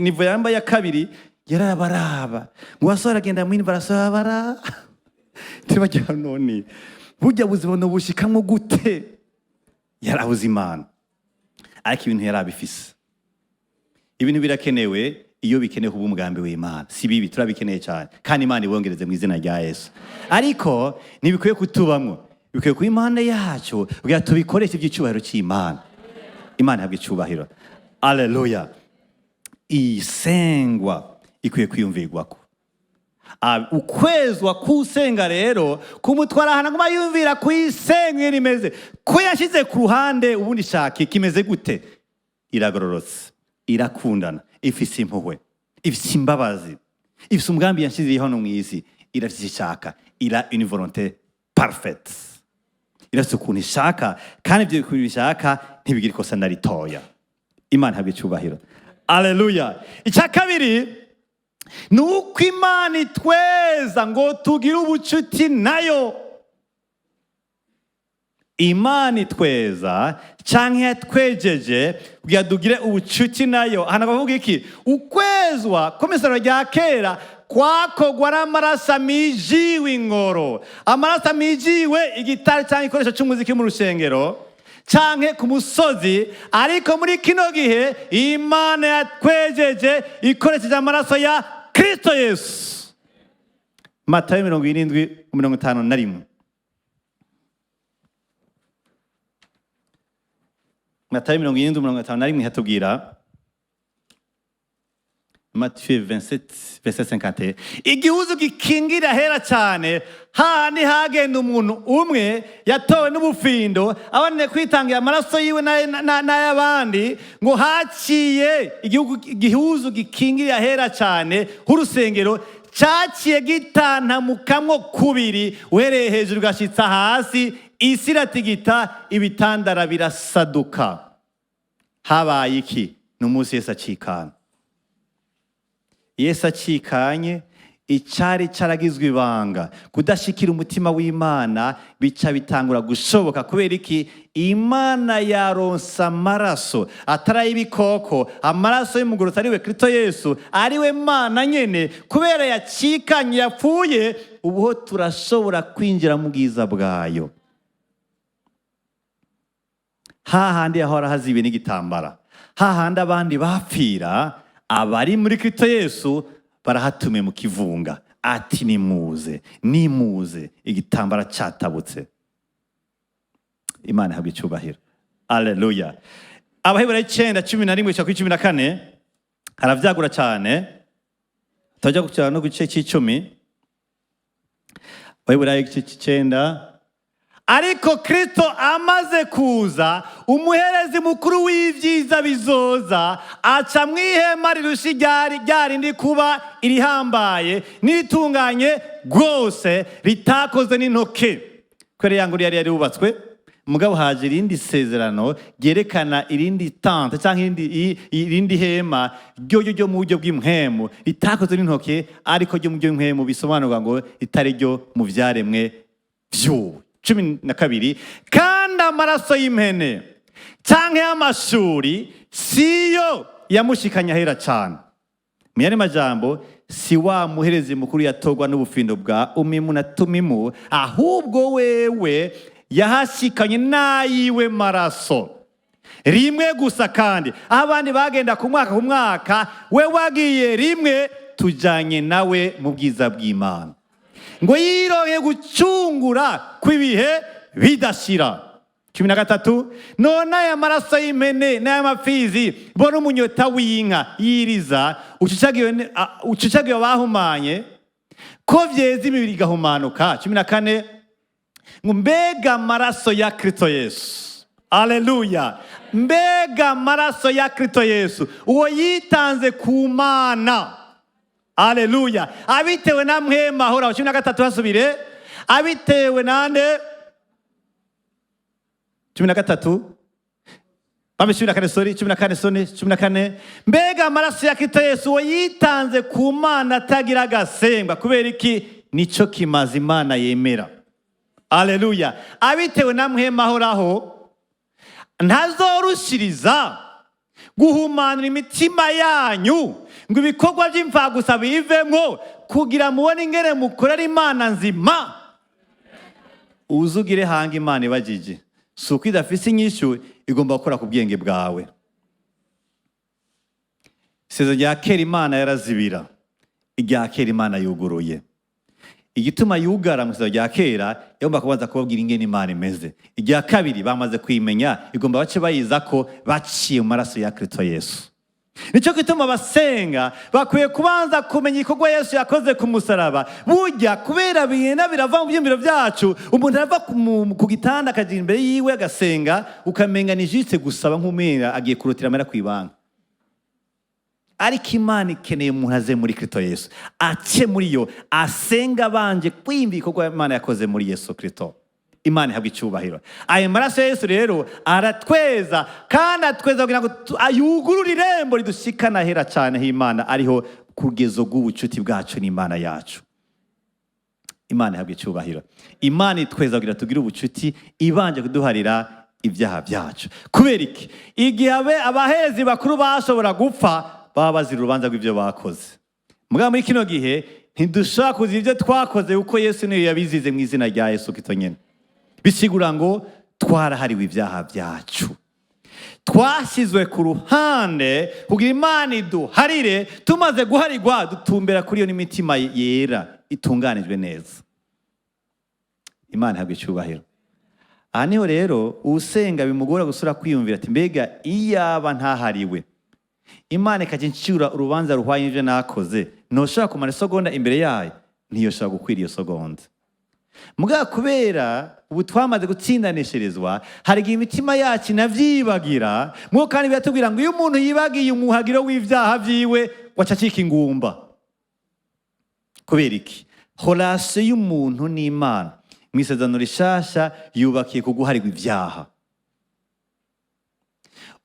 Speaker 1: niveau yambaye ya kabiri, yarabaraba ngo asore agenda mwini barasobara tubajya. None burya buzima bushikamwo gute? Yarabuze Imana, ariko ibintu yarabifise. Ibintu birakenewe iyo bikenewe kuba umugambi w'Imana. Si bibi, turabikeneye cyane, kandi Imana ibongereze mu izina rya Yesu. Ariko ntibikwiye kutubamwo, bikwiye kuba impande yacu kugira tubikoreshe iby'icyubahiro cy'Imana. Imana ihabwa icyubahiro, aleluya. Isengwa ikwiye kwiyumvirwako. Ukwezwa k'usenga rero kumutwara ahantu aguma yumvira kuyisenga ingene imeze, ko yashyize ku ruhande ubundi shaka kimeze gute. Iragororotse, irakundana, ifise impuhwe, ifise imbabazi, ifise umugambi yashyiriyeho hano mu isi, irafise ishaka, ira une volonté parfaite, irafise ukuntu ishaka, kandi ibyo bintu bishaka ntibigira ikosa na ritoya. Imana ihabwa icyubahiro, aleluya. Icya kabiri ni uko Imana itweza ngo tugire ubucuti nayo. Imana itweza cyangwa yatwejeje kugira tugire ubucuti nayo. Hano bavuga iki? Ukwezwa ko misoro rya kera kwakogwa n'amaraso amijiwe ingoro, amaraso amijiwe igitari cyangwa igikoresho cy'umuziki mu rusengero canke ku musozi. Ariko muri kino gihe Imana yatwejeje ikoresheje amaraso ya Kristo Yesu. Matayo 70:51. Matayo 70:51 hatubwira, Matthieu 27 verset 51: igihuzu gikingira hera cyane, hahandi hagenda umuntu umwe yatowe n'ubufindo, abaniye kwitangira amaraso yiwe n'ay'abandi, ngo haciye igihuzu gikingira hera cyane h'urusengero, cyaciye gitantamukamwo kubiri, uhereye hejuru ugashitsa hasi, isi iratigita, ibitandara birasaduka. Habaye iki? Ni umunsi Yesu acikana. Yesu acikanye, Icari caragizwe ibanga, kudashikira umutima w'Imana, bica bitangura gushoboka. Kubera iki? Imana yaronsa amaraso atari ay'ibikoko, amaraso y'umugororotsi, ariwe Kristo Yesu, ariwe Mana nyene. Kubera yacikanye, yapfuye, ubuho turashobora kwinjira mu bwiza bwayo, hahandi yahora hazibiye n'igitambara, hahandi abandi bapfira. Abari muri Kristo Yesu barahatumiye mu kivunga, ati: "Nimuze, nimuze, igitambara cyatabutse." Imana ihabwa icyubahiro, aleluya. Abaheburayo 9:11 gushika kuri 14 haravyagura cyane, tutajya gukira no ku gice cy'icumi. Abaheburayo igice cy'icenda: ariko Kristo amaze kuza, umuherezi mukuru w'ibyiza bizoza, aca mu ihema rirusha iryari ryarindi kuba irihambaye n'iritunganye rwose, ritakozwe n'intoke. Kubera ya ngoro yari yubatswe, mugabo haje irindi sezerano ryerekana irindi tente cyangwa irindi hema ryo mu buryo bw'impwemu, ritakozwe n'intoke, ariko ryo mu buryo bw'impwemu, bisobanurwa ngo ritari ryo mu byaremwe vy'ubu. 12: kandi amaraso y'impene canke y'amashuri siyo yamushikanye ahera cane. Mu yandi majambo, si wa muherezi mukuru yatorwa n'ubufindo bwa Umimu na Tumimu, ahubwo wewe yahashikanye n'ayiwe maraso rimwe gusa. Kandi aho abandi bagenda ku mwaka ku mwaka, we wagiye rimwe, tujanye nawe mu bwiza bw'Imana, ngo yironke gucungura kw'ibihe bidashira. 13: none aya maraso y'impene n'ay'amapfizi bo n'umunyota w'inka yiriza ucucagiwe abahumanye, ko vyeza imibiri igahumanuka. 14: ngo mbega amaraso ya Kristo Yesu, aleluya, mbega amaraso ya Kristo Yesu, uwo yitanze ku Mana, aleluya, abitewe na mpwema ahoraho. 13, hasubire, abitewe nande? 13 bambe, 14, sorry, 14, sorry, 14: mbega amaraso ya Kristo Yesu, uwo yitanze ku Mana atagira agasembwa. Kubera iki? Nico kimaze Imana yemera, aleluya. Abitewe na mpwema ahoraho, ntazorushiriza guhumanura imitima yanyu ngo ibikorwa by'imfagusa bivemwo, kugira mubone ingene mukorera Imana nzima? Uzugire hanga Imana ibagije, si uko idafise inyishu, igomba gukora ku bwenge bwawe. Isezerano rya kera Imana yarazibira, irya kera Imana yuguruye. Igituma yugara mu isezerano rya kera, yagomba kubanza kubabwira ingene Imana imeze. Irya kabiri bamaze kuyimenya, igomba bace bayiza ko baciye mu maraso ya Kristo Yesu. Nicyo gituma abasenga bakwiye kubanza kumenya igikorwa Yesu yakoze ku musaraba. Burya kubera bigenda birava mu byiyumviro byacu, umuntu arava ku gitanda akajya imbere yiwe agasenga, ukamenga ni juste gusaba, nk'umwera agiye kurutira amera ku ibanga. Ariko Imana ikeneye umuntu aze muri Kristo Yesu, ace muri yo, asenga abanje kwiyumva igikorwa Imana yakoze muri Yesu Kristo. Imana ihabwa icyubahiro. Ayo maraso ya Yesu rero aratweza, kandi atweza kugira ngo ayugurure irembo ridushikana ahera cyane h'Imana, ariho kugezo bw'ubucuti bwacu n'Imana yacu. Imana ihabwa icyubahiro. Imana itweza kugira tugire ubucuti, ibanje kuduharira ibyaha byacu. Kubera iki? Igihe abaherezi bakuru bashobora gupfa, baba bazira urubanza rw'ibyo bakoze. Mugabo muri kino gihe ntidushobora kuzira ibyo twakoze, kuko Yesu niyo yabizize mu izina rya Yesu Kristo nyine. Bisigura ngo twarahariwe ibyaha byacu, twashyizwe ku ruhande kugira Imana iduharire. Tumaze guharirwa, dutumbera kuri iyo n'imitima yera itunganijwe neza. Imana ihabwa icyubahiro. Aha niho rero usenga bimugora gusura kwiyumvira ati: "Mbega iyaba ntahariwe, Imana ikajya incira urubanza ruhwanye n'ibyo nakoze, ntushobora kumara isegonda imbere yayo?" Ntiyoshobora gukwira iyo segonda. Mugabo kubera ubu twamaze gutsindanishirizwa, hari igihe imitima yacu inavyibagira mwo. Kandi biratubwira ngo iyo umuntu yibagiye umuhagiro w'ivyaha vyiwe, waca acika ingumba. Kubera iki? Relation y'umuntu n'Imana mu isezerano rishasha yubakiye ku guharirwa ibyaha.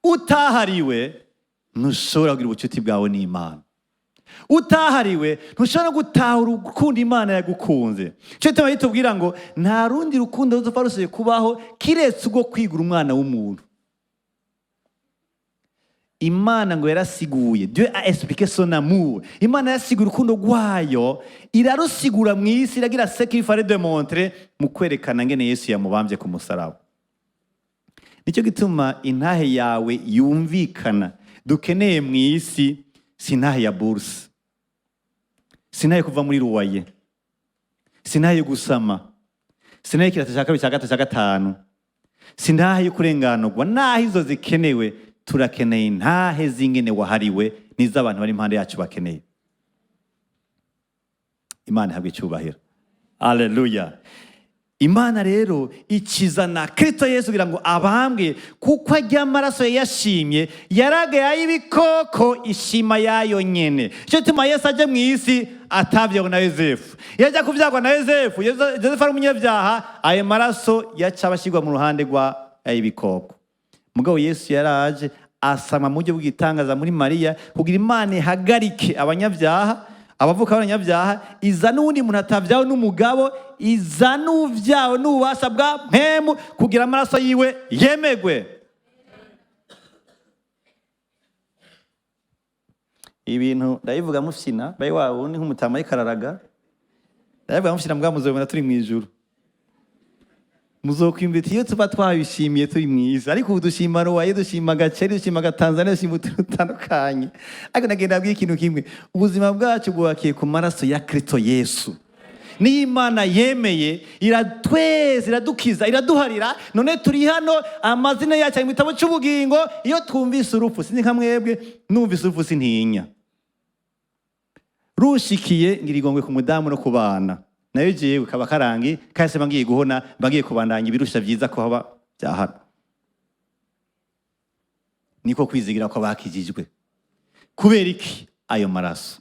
Speaker 1: Utahariwe, ntushobora kugira ubucuti bwawe n'Imana. Utahariwe, ntushobora no gutahura urukundo Imana yagukunze. Cyo gituma bitubwira ngo nta rundi rukundo ruzopfa rusubiye kubaho kiretse urwo kwigura umwana w'umuntu. Imana ngo yarasiguye, Dieu a expliqué son amour. Imana yarasiguye urukundo rwayo, irarusigura mu isi, iragira ce qu'il fallait démontrer mu kwerekana ngene Yesu yamubambye ku musaraba. Nicyo gituma intahe yawe yumvikana dukeneye mu isi si intahe ya bourse, si intahe kuva muri loyer, si intahe yo gusama, si intahe y'ikirato cya kabiri, cya gatatu, cya gatanu, si intahe yo kurenganurwa. Naho izo zikenewe, turakeneye intahe z'ingene wahariwe n'iz'abantu bari impande yacu bakeneye. Imana ihabwa icyubahiro, aleluya. Imana rero ikizana Kristo Yesu kugira ngo abambwe, kuko ajya amaraso yayashimye, yaragaye ay'ibikoko, ishima yayo nyene. Icyo gituma Yesu ajya mu isi atabyawe na Yosefu. Iyo ajya kubyagwa na Yosefu, Yosefu ari umunyabyaha, ayo maraso yaca abashyirwa mu ruhande rwa ay'ibikoko. Mugabo Yesu yaraje asama mu buryo bw'igitangaza muri Mariya kugira Imana ihagarike abanyabyaha, abavuka b'abanyabyaha, iza n'uwundi muntu atabyawe n'umugabo, iza n'uvyawe n'ububasha bwa mpemu kugira amaraso yiwe yemegwe. Ibintu ndabivuga mufyina bayi wawe wundi nk'umutama yikararaga. Ndabivuga mufyina mbwa muzobona turi mw'ijuru, muzokwiyumvira iyo tuba twabishimiye turi mwiza. Ariko ubu dushima loyer, dushima agaceri, dushima agatanzania, dushima utuntu dutandukanye. Ariko nagenda abwira ikintu kimwe: ubuzima bwacu bwubakiye ku maraso ya Kristo Yesu. Niyo Imana yemeye, iratweza, iradukiza, iraduharira. None turi hano, amazina yacu ari mu gitabo cy'ubugingo. Iyo twumvise urupfu, sinzi nka mwebwe, numvise urupfu sintinya. Rushikiye ngira igongwe ku mudamu no ku bana, nayo jewe kaba karangi kahise, mba ngiye guhona, mba ngiye kubandanya ibirusha byiza ko haba bya hano. Niko kwizigira ko bakijijwe. Kubera iki? Ayo maraso.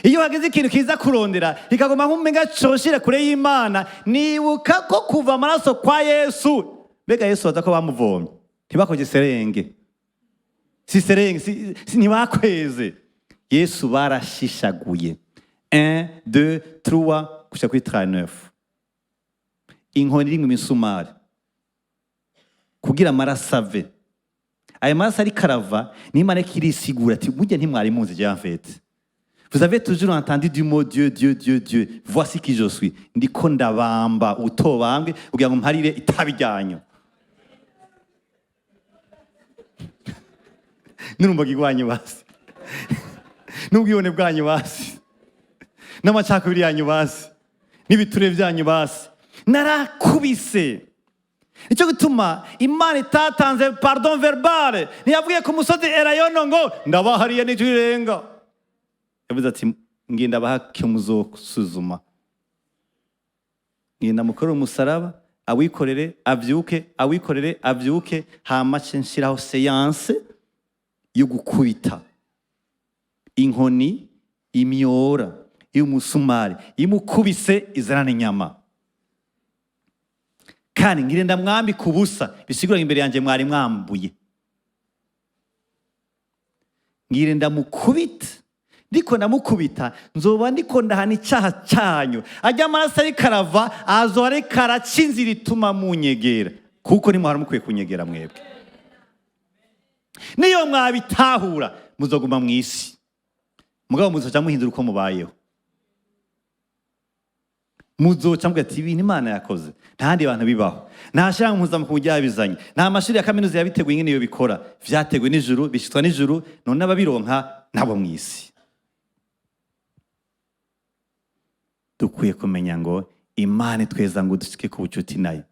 Speaker 1: Iyo hagize ikintu kiza kurondera kikaguma nk'umenga coshira kure y'Imana, nibuka ko kuva amaraso kwa Yesu. Mbega Yesu baza ko bamuvomye, ntibakoze seringue, si seringue, si, ntibakweze Yesu, barashishaguye 1, 2, 3 gushika kuri 39, inkoni irimwo imisumari kugira amaraso ave. Ayo maraso ariko arava, n'Imana iriko irisigura ati: "Burya ntimwari muzi je. En fait, vous avez toujours entendu du mot Dieu, Dieu, Dieu, Dieu. Voici qui je suis. Ndiko ndabamba utobambwe kugira ngo mparire itabi ryanyu n'urumogi rwanyu basi, n'ubwibone bwanyu basi, n'amacakubiri yanyu basi, n'ibiture byanyu basi. Narakubise." Nicyo gituma Imana itatanze pardon verbale. Ntiyavuye ku musozi Elayono ngo ndabahariye n'ijwi rirenga. Yavuze ati: "Ngenda bahake, muzosuzuma, ngenda mukorere umusaraba, awikorere avyuke, awikorere avyuke, hama ce nshiraho séance yo gukubita inkoni imyora y'umusumari, imukubise izanana inyama, kandi ngire ndamwambika ubusa." Bisigura imbere yanjye mwari mwambuye. "Ngire ndamukubita, ndiko ndamukubita nzoba ndiko ndahana icyaha cyanyu. Ajya amaraso ariko arava, azoba ariko araca inzira ituma munyegera, kuko nimuhara mukwiye kunyegera mwebwe. Niyo mwabitahura, muzoguma mu isi, mugabo muzoca muhindura uko mubayeho. Muzoca muvuga ati: 'Ibintu Imana yakoze nta handi bantu bibaho, nta shyirahamwe mpuzamakungu ryabizanye, nta mashuri ya kaminuza yabiteguye ingene iyo bikora. Vyateguwe n'ijuru, bishitswa n'ijuru, none ababironka nabo mu isi.'" Dukwiye kumenya ngo Imana itweza ngo dushike ku bucuti nayo.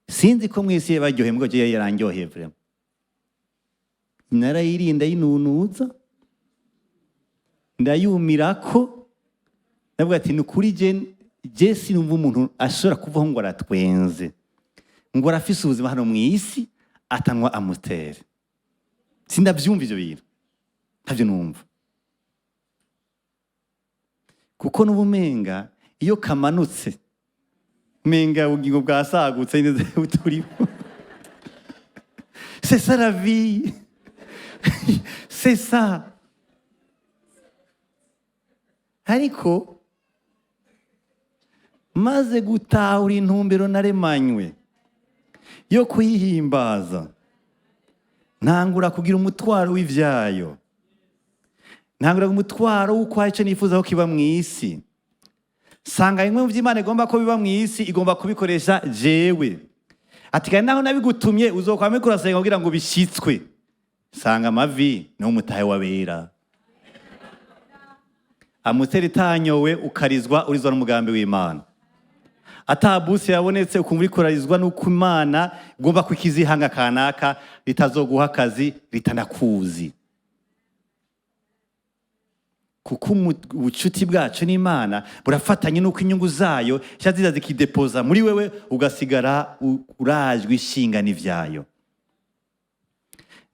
Speaker 1: Sinzi ko mu isi baryoheye, mbwo jewe yarandyoheye vraiment. Narayirinda, yinunuza, ndayumirako, ndavuga ati: "Ni ukuri, je sinumva umuntu ashobora kuvaho ngo aratwenze, ngo arafise ubuzima hano mu isi, atanywa Amstel. Sindavyumva ivyo bintu, ntavyo numva, kuko n'ubumenga iyo kamanutse umenga ubugingo bwasagutse neza turimo. C'est ça la vie, c'est ça la vie." C'est ça. Ariko maze gutahura intumbero naremanywe yo kuyihimbaza, ntangura kugira umutwaro w'ivyayo, ntangura umutwaro w'uko hari icyo nifuza ko kiba mu isi. Sanga bimwe mu vy'Imana igomba ko biba mu isi, igomba kubikoresha jewe. Ati: "Kandi naho nabigutumye, uzokwame kurasenga kugira ngo bishitswe." Sanga amavi niwo mutahe w'abera. Amutera itanyowe, ukarizwa urizwa n'umugambi w'Imana. Ata busi yabonetse, ukumva uriko urarizwa n'uko Imana igomba kukizihanga kanaka ritazoguha akazi, ritanakuzi. Kuko ubucuti bwacu n'Imana burafatanye n'uko inyungu zayo zica ziza zikidepoza muri wewe, ugasigara urajwe ishinga n'ivyayo.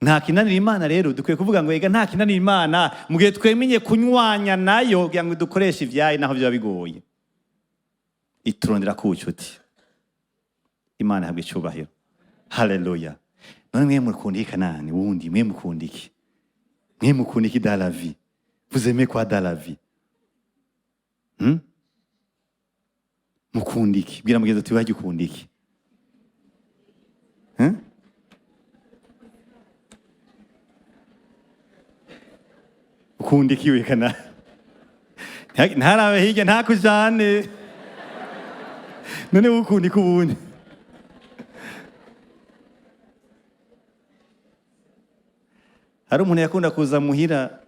Speaker 1: Nta kinanira Imana. Rero dukwiye kuvuga ngo: "Ega nta kinanira Imana mu gihe twemenye kunywanya nayo kugira ngo dukoreshe ivyayo." Naho biba bigoye, iturondera ku bucuti. Imana ihabwa icubahiro. Haleluya! None mwe mukunda iki? Kanani wundi, mwe mukunda iki? Mwe mukunda iki dans la vie? Vous aimez quoi dans la vie? Mukunda iki? Bwira mugenzi uti: "Wajya ukunda iki?" Ukunda iki we? Kana ntarabe hirya, ntakujane. None wowe ukunda iki ubundi? Hari umuntu yakunda kuza muhira,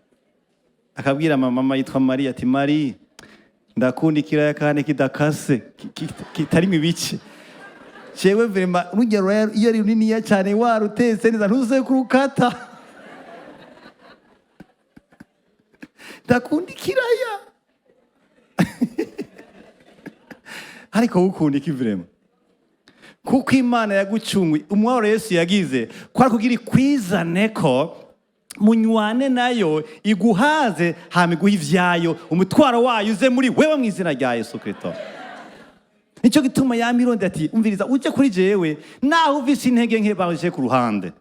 Speaker 1: akabwira mama yitwa Mariya ati: "Mari, ndakunda ikiraya kandi kidakase, kitarimo ibice. Jewe vraiment rujya ruraya iyo ari runiniya cyane, warutetse neza, ntuze kurukata. Ndakunda ikiraya." Ariko wowe ukunda iki vraiment? Kuko Imana yagucunguye, umubabaro Yesu yagize kwari kugira ikwizane ko munywane nayo, iguhaze, hama iguhe ivyayo, umutwaro wayo uze muri wewe mu izina rya Yesu Kristo. Nicyo gituma yama ati: "Umviriza, uje kuri jewe naho uvise intege nke, baje ku ruhande,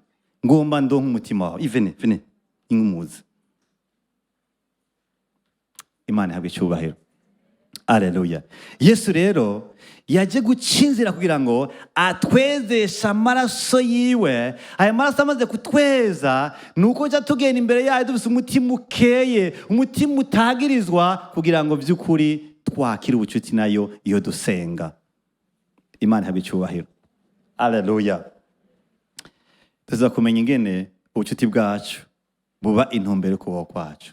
Speaker 1: ngomba ndonke umutima wawe." Ivene vene inkumuzi. Imana ihabwe icyubahiro. Aleluya! Yesu rero yaje guca inzira kugira ngo atwezeshe amaraso yiwe. Aya maraso amaze kutweza, ni uko jya tugenda imbere yayo dufite umutima ukeye, umutima utagirizwa, kugira ngo by'ukuri twakire ubucuti nayo iyo dusenga. Imana ihabwe icyubahiro. Aleluya! Tuza kumenya ingene ubucuti bwacu buba intumbero yo kubaho kwacu.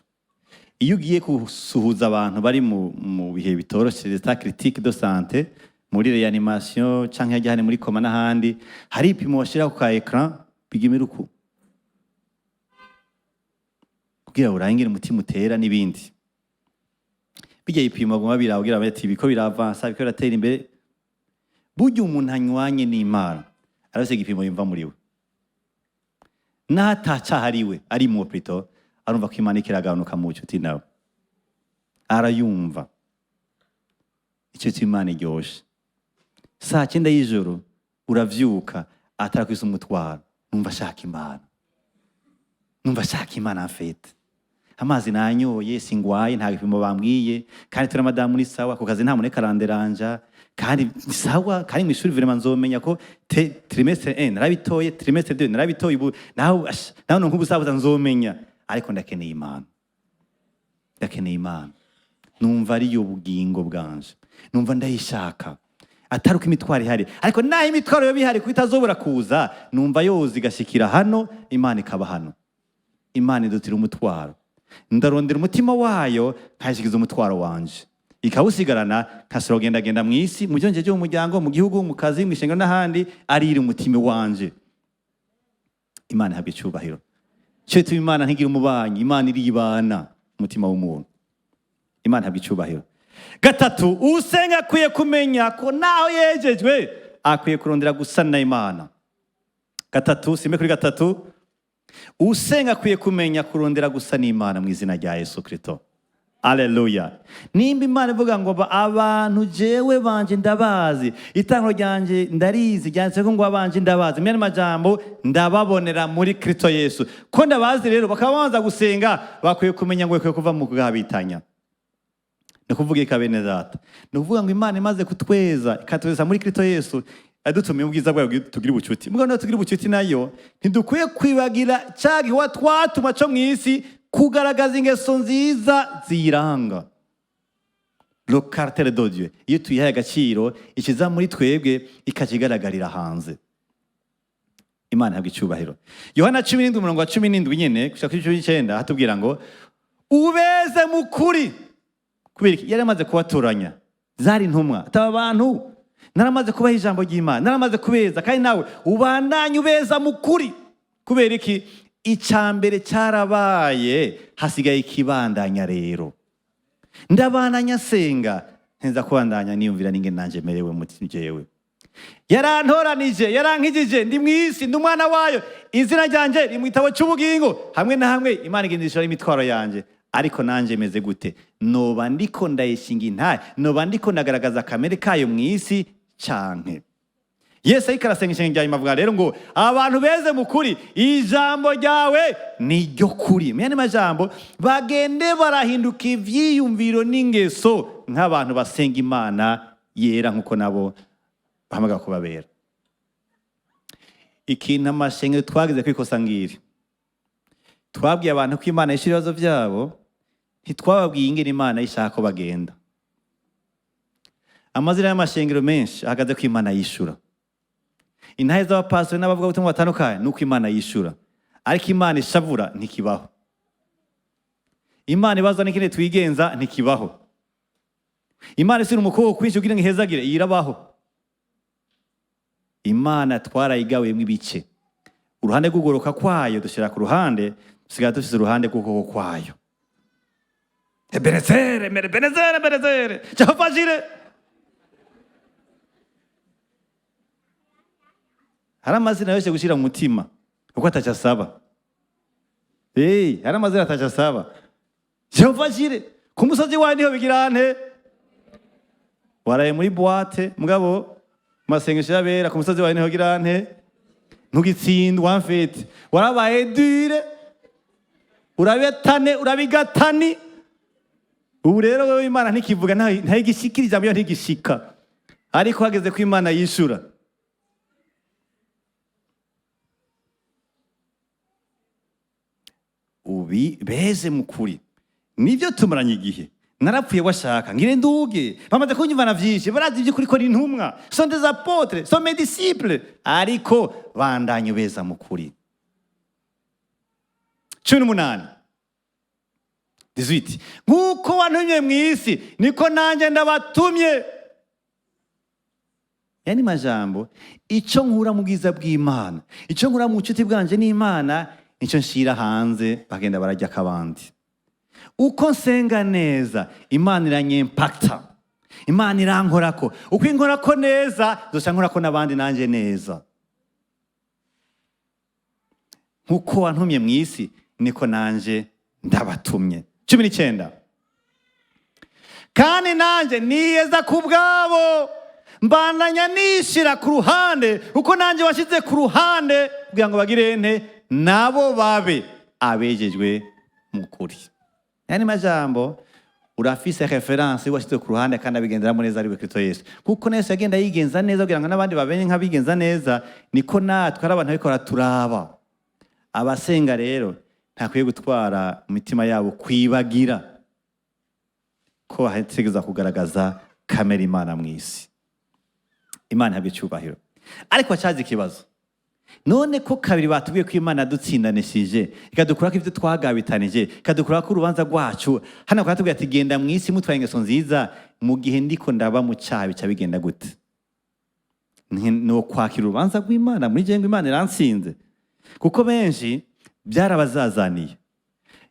Speaker 1: Iyo ugiye gusuhuza abantu bari mu bihe bitoroshye, état critique de santé, muri réanimation canke hajya muri coma n'ahandi, hari ipimo bashyira ku ka écran bigimira uku kugira ngo urangire umutima utera n'ibindi. Bijya ipimo baguma biraba kugira bati biko biravansa, biko biratera imbere. Burya umuntu anywanye n'Imana arafise igipimo yumva muri we, n'atacaha ariwe arimwo plutôt, arumva ko Imana ikiragabanuka mu bucuti nawe, arayumva. Icyo cy'Imana iryoshe, saa 9 y'ijoro uravyuka atarakwisa umutwaro: "Numva ashaka Imana, numva ashaka Imana." Mfete amazi nanyoye, singwaye, nta gipimo bambwiye, kandi turi madamu ni sawa, ku kazi nta muntu karanderanja, kandi ni sawa, kandi mu ishuri vraiment nzomenya ko trimestre 1 narabitoye, trimestre 2 narabitoye, ubu naho ash, naho nkubusabuza nzomenya, ariko ndakeneye Imana, ndakeneye Imana. Numva ariyo bugingo bwanje, numva ndayishaka. Atari uko imitwaro ihari, ariko naho imitwaro yoba ihari, kuko itazobura kuza, numva yoza igashikira hano, Imana ikaba hano. Imana idutira umutwaro, ndarondera umutima wayo, nkayishikiza umutwaro wanje, ikawusigarana, nkasubira kugendagenda mu isi, mu byo mu muryango, mu gihugu, mu kazi, mu ishengero n'ahandi, arira umutima wanje. Imana ihabwa icyubahiro. Cyo ituma Imana ntigira umubanyi, Imana iribana umutima w'umuntu. Imana ihabwa icyubahiro. Gatatu, usenga akwiye kumenya ko naho yejejwe akwiye kurondera gusana Imana. Gatatu, simbe kuri gatatu. Usenga akwiye kumenya kurondera gusa n'Imana mu izina rya Yesu Kristo. Aleluya. Nimba Imana ivuga ngo abantu jewe banje ndabazi, itanguro ryanje ndarizi, ryanditse ko ngo abanje ndabazi, mu yandi majambo ndababonera muri Kristo Yesu. Ko ndabazi rero bakaba babanza gusenga, bakwiye kumenya ngo bakwiye kuva mu kugabitanya. Ni ukuvuga iki, bene data? Ni ukuvuga ngo Imana imaze kutweza, ikatweza muri Kristo Yesu, yadutumiye ubwiza bwayo tugira ubucuti. Mugabo niyo tugira ubucuti nayo, ntidukwiye kwibagira cya gikorwa twatuma co mw'isi, kugaragaza ingeso nziza ziyiranga, le caractère de Dieu. Iyo tuyihaye agaciro, ikiza muri twebwe ikakigaragarira hanze. Imana ihabwa icyubahiro. Yohana 17, umurongo wa 17 nyene gushika kuri 19, hatubwira ngo ubeze mu kuri. Kubera iki? Yari amaze kubatoranya, zari intumwa. Ataba abantu naramaze kubaha ijambo ry'Imana, naramaze kubeza, kandi nawe ubandanye ubeza mu kuri. Kubera iki? Icya mbere cyarabaye, hasigaye ikibandanya. Rero ndabandanya senga, ntenza kubandanya niyumvira n'ingene nanje merewe mu jewe. Yarantoranije, yarankijije, ndi mu isi, ndi umwana wayo, izina ryanje riri mu gitabo cy'ubugingo. Hamwe na hamwe Imana igenda ishora imitwaro yanje, ariko nanje meze gute? Noba ndiko ndayishinga intahe? Noba ndiko ndagaragaza kamere kayo mu isi canke? Yesu ariko arasenga ishenga rya nyuma, avuga rero ngo abantu beze mu kuri, ijambo ryawe ni ryo kuri. Mu yandi majambo, bagende barahinduka ivyiyumviro n'ingeso nk'abantu basenga Imana yera, nk'uko nabo bahamagara kubabera. Ikintu amashengero twagize kwikosa ngiri: twabwiye abantu ko Imana yishyura ibibazo byabo, ntitwababwiye ingene Imana ishaka ko bagenda. Amazina y'amashengero menshi ahagaze ko Imana yishura. Intahe z'abapastori n'abavugabutumwa batandukanye ni uko Imana yishura, ariko Imana ishavura ntikibaho. Imana ibazwa n'ikindi twigenza ntikibaho. Imana isira umukobwa kwinshi kugira ngo ihezagire irabaho. Imana twarayigabuyemo ibice. Uruhande rw'ugoroka kwayo dushyira ku ruhande, dusigara dufise uruhande rw'ukuboko kwayo. Ebenezere, Ebenezere, Ebenezere, Jehova Jire. Hari amazina yose gushyira mu mutima kuko atacyo asaba. Hari amazina atacyo asaba. Jehova Jire, ku musozi wawe niho bigira nte? Waraye muri boîte, mugabo masengesho y'abera ku musozi wawe niho gira nte? Ntugitsindwa mfete. Warabaye dure, urabetane, urabigatani. Ubu rero wewe Imana ntikivuga, ntayigishikira ijambo, iyo ntigishika. Ariko hageze ko Imana yishura, ubi beze mu kuri. Nibyo tumaranye igihe, narapfuye washaka ngire nduge, bamaze kunyumvana vyinshi, barazi ivy'ukuri ko ari intumwa, sont des apôtres, sont mes disciples, ariko bandanye beza mu kuri. 18, 18: nk'uko wantumye mu isi, niko nanjye ndabatumye. Yani majambo, icyo nkura mu bwiza bw'Imana, icyo nkura mu bucuti bwanje n'Imana, nicyo nshira hanze, bagenda barajya akabandi. Uko nsenga neza, Imana iranyempakta, Imana irankorako. Uko inkorako neza, nzoca nkorako n'abandi nanjye neza. Nk'uko wantumye mu isi, niko nanjye ndabatumye. 19: kandi nanjye niyeza ku bwabo, mbandanya nishira ku ruhande uko nanjye washyize ku ruhande, kugira ngo bagire nte? Nabo babe abejejwe mu kuri. Yani majambo, urafise référence washyize ku ruhande kandi abigenderamo neza, ari we Kristo Yesu. Kuko na Yesu yagenda yigenza neza kugira ngo n'abandi babenye nk'abigenza neza, niko natwe ari abantu babikora turaba. Abasenga rero ntakwiye gutwara mu mitima yabo kwibagira ko hategereza kugaragaza kamere Imana mu isi. Imana ihabwa icyubahiro. Ariko hacaza ikibazo: none ko kabiri batubwiye ko Imana yadutsindanishije, ikadukurako ibyo twagabitanije, ikadukurako urubanza rwacu, hano bakatubwira ati genda mu isi mutwaye ingeso nziza, mu gihe ndiko ndaba mu cyaha bica bigenda gute? Ni ukwakira urubanza rw'Imana muri jengo, Imana irantsinze? Kuko benshi byarabazazaniye.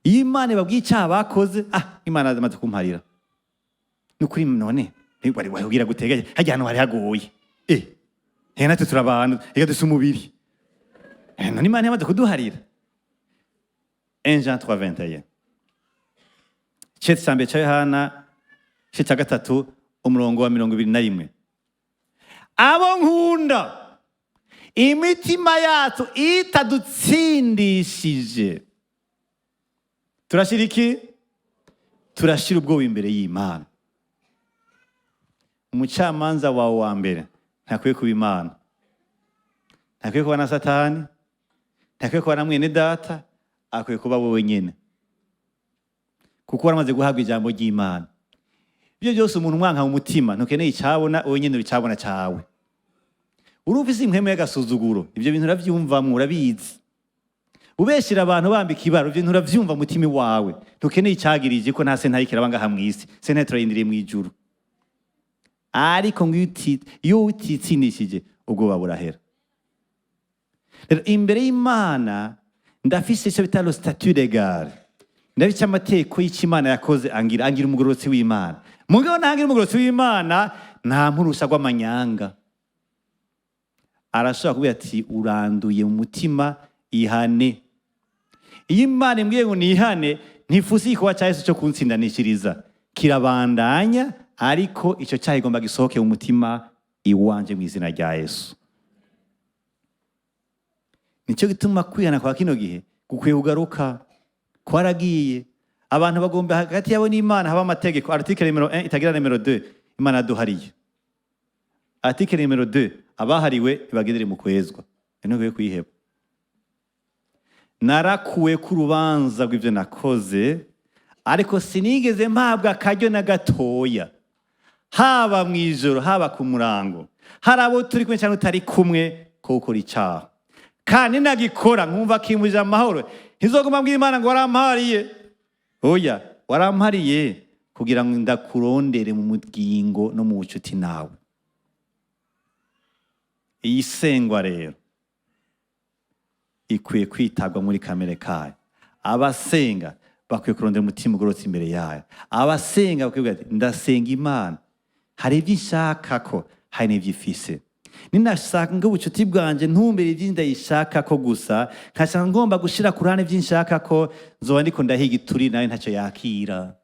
Speaker 1: Iyo Imana ibabwiye icyaha bakoze, ah, Imana yamaze kumparira, ni ukuri. None wari wabwira gutega hajya ahantu hari hagoye, natwe turi abantu, reka dusa umubiri. None Imana yamaze kuduharira. 1 Jean 3:21. Icete cya mbere cya Yohana, igice cya 3, umurongo wa 21. Abo nkunda, imitima yacu itadutsindishije, turashyira iki? Turashyira ubwoba imbere y'Imana. Umucamanza wawe wa mbere ntakwiye kuba Imana, ntakwiye kuba na Satani, ntakwiye kuba na mwene data, akwiye kuba wowe nyine, kuko waramaze guhabwa ijambo ry'Imana. Ibyo byose umuntu umwanka mu mutima, ntukeneye icyabona, wowe nyine uri icyabona cyawe. Urumva isi impwemu y'agasuzuguro, ibyo bintu urabyumvamwo, urabizi. Ubeshyira abantu bambika ibara, ibyo bintu urabyumva mu mutima wawe. Ntukeneye icyagirije ko nta sentare ikiraba ngaha mu isi, sentare turayindiriye mu ijuru. Ariko ngo iyo utitsindishije, ubwoba burahera. Rero imbere y'Imana ndafise icyo bita le statut légal, ndafise amategeko y'icyo Imana yakoze, angira umugororotsi w'Imana. Mugabo ntangira umugororotsi w'Imana, nta mpurusha rw'amanyanga. Arashobora kubwira ati uranduye mu mutima, ihane. Iyo Imana imbwiye ngo nihane, ntifuza igikorwa cya Yesu cyo kuntsindanishiriza, kirabandanya, ariko icyo cyaha igomba gisohoke mu mutima iwanje mu izina rya Yesu. Nicyo gituma kwihana kwa kino gihe gukwiye kugaruka, kwaragiye. Abantu bagomba hagati yabo n'Imana haba amategeko. Article numéro 1 itagira numéro 2, Imana yaduhariye. Article numéro 2, abahariwe ntibagendere mu kwezwa, ntukwiye kuyiheba. Narakuwe ku rubanza rw'ibyo nakoze, ariko sinigeze mpabwa akaryo na gatoya, haba mu ijoro haba ku murango, hari abo turi kumwe cyangwa utari kumwe, ko gukora icyaha. Kandi nagikora nkumva kimbuje amahoro, ntizoguma mbwira Imana ngo warampariye. Oya, warampariye kugira ngo ndakurondere mu mugingo no mu bucuti nawe. Iyi sengwa rero ikwiye kwitabwa muri kamere kayo. Abasenga bakwiye kurondera umutima ugororotse imbere yayo. Abasenga bakwiye kuvuga ati ndasenga Imana, hari ibyo ishaka ko, hari n'ibyo ifise. Ninashaka ubucuti bwanje ntumbere ibyo ndayishaka ko gusa, nkashaka ngomba gushira ku ruhande ibyo nshaka ko, nzoba ndiko ndahiga ituri nayo ntacyo yakira.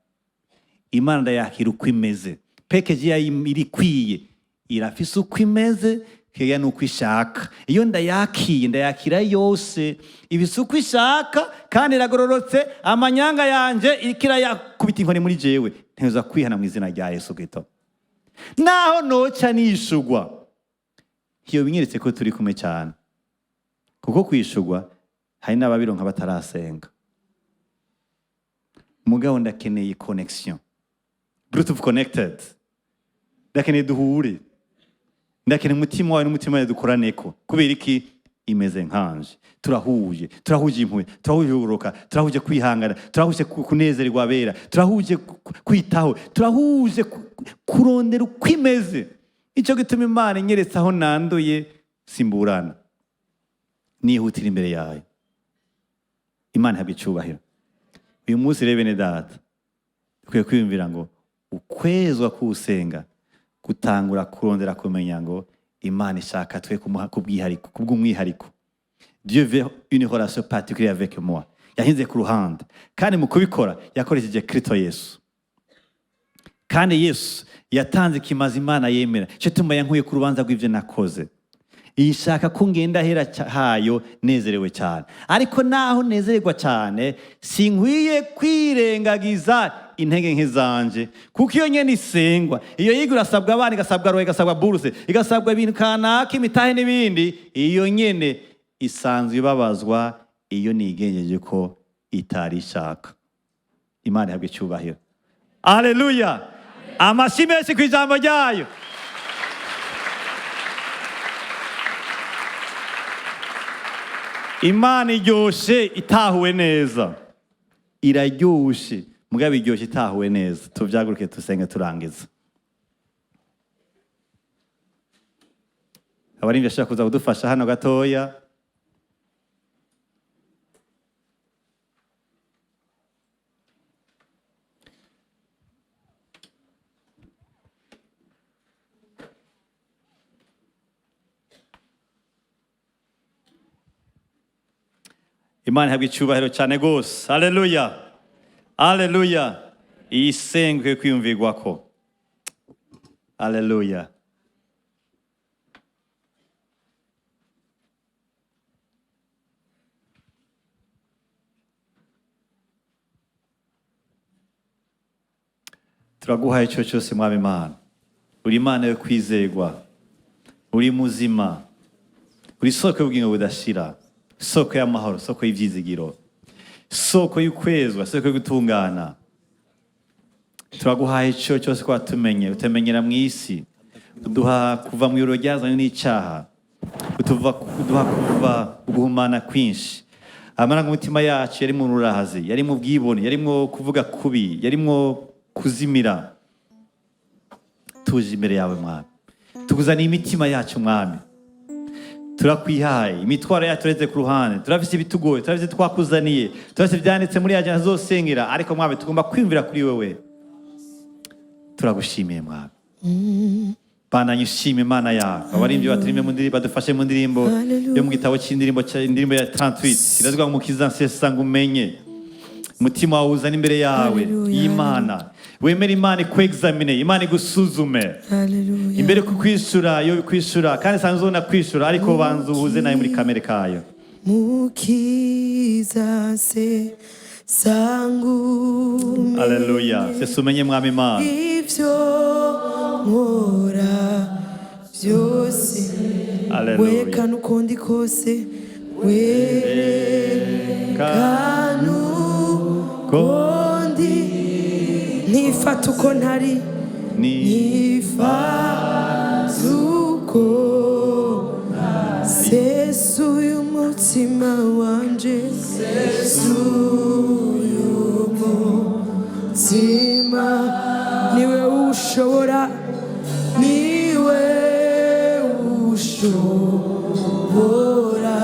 Speaker 1: Imana ndayakira uko imeze. Package yayo irikwiye, irafise uko imeze, keya nuko ishaka. Iyo ndayakiye, ndayakira yose, ibise uko ishaka kandi iragororotse. Amanyanga yanje iriko yakubita inkoni muri jewe, nteza kwihana mu izina rya Yesu Kristo. Naho noca nishugwa, iyo binyeretse ko turi kumwe cyane, kuko kwishugwa hari n'ababironka batarasenga. Mugabo ndakeneye connection, Bluetooth connected, ndakeneye duhure, ndakeneye umutima wawe n'umutima wawe dukoraneko. Kubera iki? Imeze nkanje, turahuje, turahuje impuhwe, turahuje uburoka, turahuje kwihangana, turahuje kunezerwa abera, turahuje kwitaho, turahuje kurondera uko imeze. Icyo gituma Imana inyeretse aho nanduye, simburana, nihutira imbere yayo. Imana ihabwa icyubahiro. Uyu munsi rero bene data, dukwiye kwiyumvira ngo ukwezwa kuwusenga gutangura kurondera kumenya ngo Imana ishaka twe kubw'umwihariko. Dieu veut une relation particulière avec moi. Yahinze ku ruhande, kandi mu kubikora yakoresheje Kristo Yesu. Kandi Yesu yatanze ikimazi Imana yemera, cyo tuma yankuye ku rubanza rw'ibyo nakoze. Ishaka ko ngenda hera hayo nezerewe cyane. Ariko naho nezererwa cyane, sinkwiye kwirengagiza intege nke zanje, kuko iyo nyene isengwa, iyo yiga irasabwa abana, igasabwa roho, igasabwa buruse, igasabwa ibintu kanaka, imitahe n'ibindi. Iyo nyene isanzwe ibabazwa iyo nigengeje ko itari ishaka. Imana ihabwe icyubahiro. Haleluya! Amashyi menshi ku ijambo ryayo. Imana iryoshe itahuwe neza, iraryoshe mugabo iryoshe itahuwe neza. Tuvyaguruke tusenge turangiza. Abarimvyi bashaka kuza kudufasha hano gatoya. Imana ihabwa icyubahiro cyane gose. Haleluya, haleluya. Iyi senga ikwiye kwiyumvirwako. Haleluya. Turaguhaye icyo cyose, Mwami Imana. Uri Imana yo kwizerwa, uri muzima, uri isoko y'ubugingo budashira, isoko y'amahoro, isoko y'ibyizigiro, isoko y'ukwezwa, isoko yo gutungana. Turaguhaye icyo cyose ko watumenye, utamenyera mu isi, uduha kuva mu iro ryazanywe n'icyaha, uduha kuva uguhumana kwinshi. Amarangamutima yacu yari mu rurahazi, yari mu bwibone, yarimwo kuvuga kubi, yarimwo kuzimira. Tuje imbere yawe, Mwami, tukuzaniye imitima yacu, Mwami. Turakwihaye imitwaro yacu, turetse ku ruhande. Turafise ibitugoye, turafise twakuzaniye, turafise ibyanditse muri agenda zosengera, ariko Mwami, tugomba kwiyumvira kuri wewe. Turagushimiye, Mwami. Bandanye ushima Imana yawe. Abaririmbyi baturime mu ndirimbo, badufashe mu ndirimbo yo mu gitabo cy'indirimbo, indirimbo ya 38 iravuga ngo: "Mukiza, nsesa ngo umenye." Umutima wawe uzana imbere yawe
Speaker 2: Hallelujah.
Speaker 1: y'Imana. Wemere Imana ikwexamine, Imana igusuzume.
Speaker 2: Hallelujah.
Speaker 1: Imbere kukwishura, yo kwishura kandi sanzwe unakwishura, ariko banza uhuze nayo muri kamere kayo.
Speaker 2: Mukiza se sangume.
Speaker 1: Haleluya. Sesa umenye, Mwami Imana.
Speaker 2: Ivyo nkora byose.
Speaker 1: Haleluya.
Speaker 2: Werekana uko ndi kose, werekana uko ndi, ntifata uko ntari.
Speaker 1: Ni
Speaker 2: ntifata uko, sesuye umutima wanje, sesuye umutima. Niwe ushobora, niwe ushobora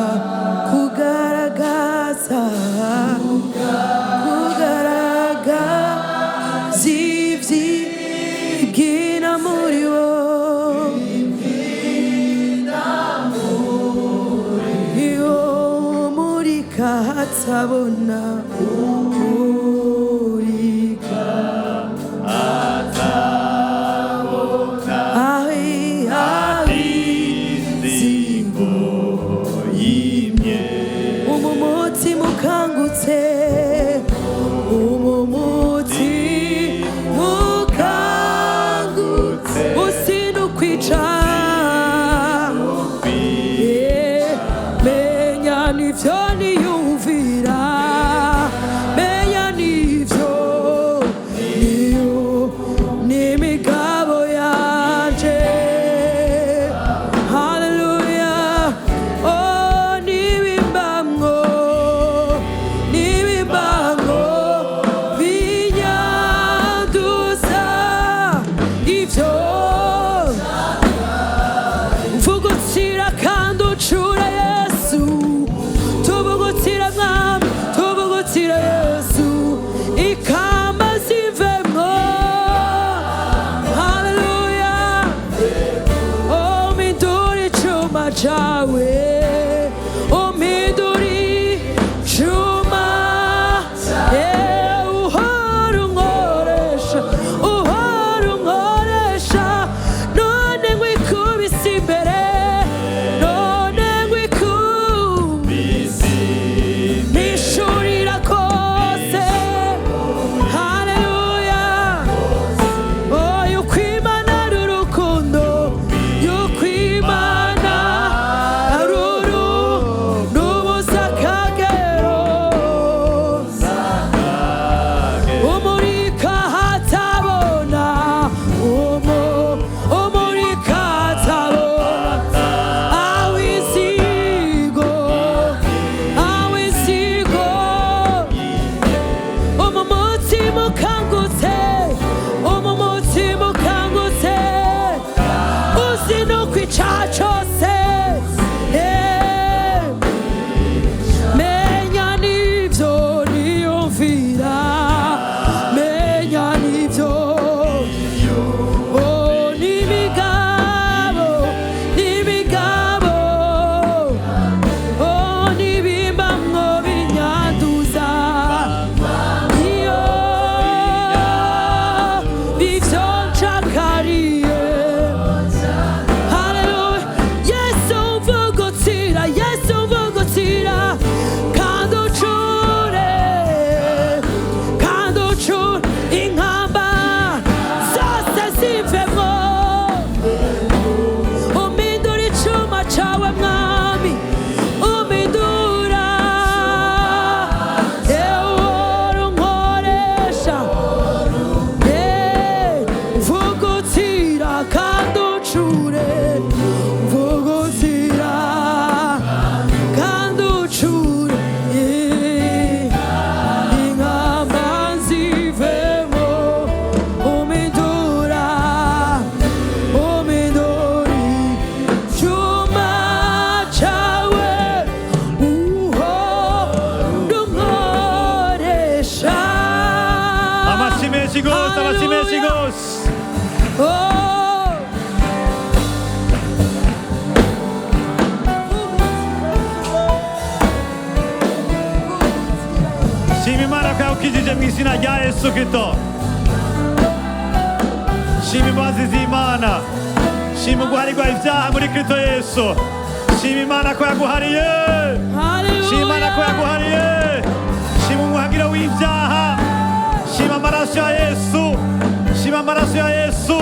Speaker 2: kugaragaza, kugaragaza ibyibwira muri wo. Iyo murika hatabona, murika ahi ahi.
Speaker 1: Inzigo yimye.
Speaker 2: Umumutima ukangutse, umumutima ukangutse usinukwica. Menya nivyo niyumvira, menya nivyo niyo n'imigabo yanje. Haleluya. Oh, nibimbamwo, nibimbamwo binyanduza ivyo. Mvugutira kandi ucura Yesu, tubugutira Mwami, tubugutira Yesu, ikamba zivemwo. Haleluya. Umpindura icuma cawe, umpindura icuma. Uhora unkoresha, uhora unkoresha. None nkwikubise imbere, none nkwikubise, nishurira kose. Haleluya. Oh, yuko Imana ari urukundo, yuko Imana ari
Speaker 1: Imana ko yagukijije mu izina rya Yesu Kristo. Shima imbabazi z'Imana, shima uguharirwa ibyaha muri Kristo Yesu. Shima Imana ko yaguhariye, shima Imana ko yaguhariye, shima umuhagiro w'ibyaha, shima amaraso ya Yesu, shima amaraso ya Yesu,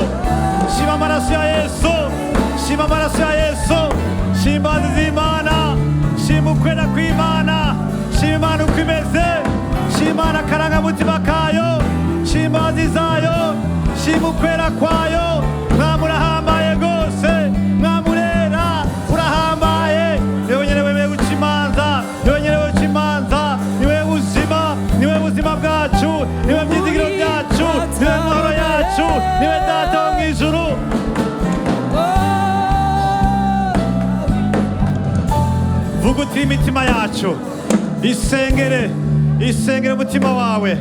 Speaker 1: shima amaraso ya Yesu, shima amaraso ya Yesu, shima imbabazi z'Imana, shima ukwera kw'Imana, shima Imana uko imeze, shima Imana akarangamutima kayo, shima imbabazi zayo, shima ukwera kwayo. Mwami urahambaye rwose, mwami urera, urahambaye, niwe wenyine wemeye guca imanza, niwe wenyine guca imanza, niwe buzima, niwe buzima bwacu, niwe byizigiro byacu, niwe mahoro yacu, niwe Data wo mu ijuru. Vuga uti imitima yacu isengere, isengere umutima wawe,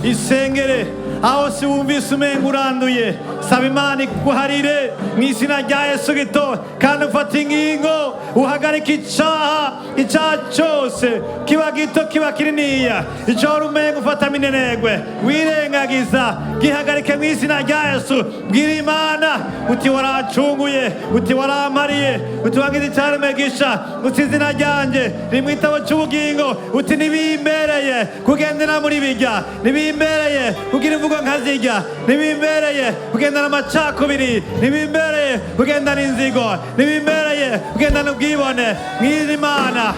Speaker 1: isengere aho si wumvise umenga uranduye. Saba Imana iguharire mu izina rya Yesu Kristo, kandi ufate ingingo uhagarike icaha, icaha cyose kiba gito kiba kininiya, ico wari umenga ufata minenegwe wirengagiza, gihagarike mu izina rya Yesu. Bwira Imana uti waracunguye, uti warampariye, uti wangize icyaremwe gisha, uti izina ryanjye riri mu gitabo cy'ubugingo, uti ntibimbereye kugendera muri bijya, ntibimbereye kugira imvugo nkazijya, ntibimbereye kugendana amacakubiri, ntibimbereye kugendana inzigo, ntibimbereye kugendana ubwibone. Mwira Imana,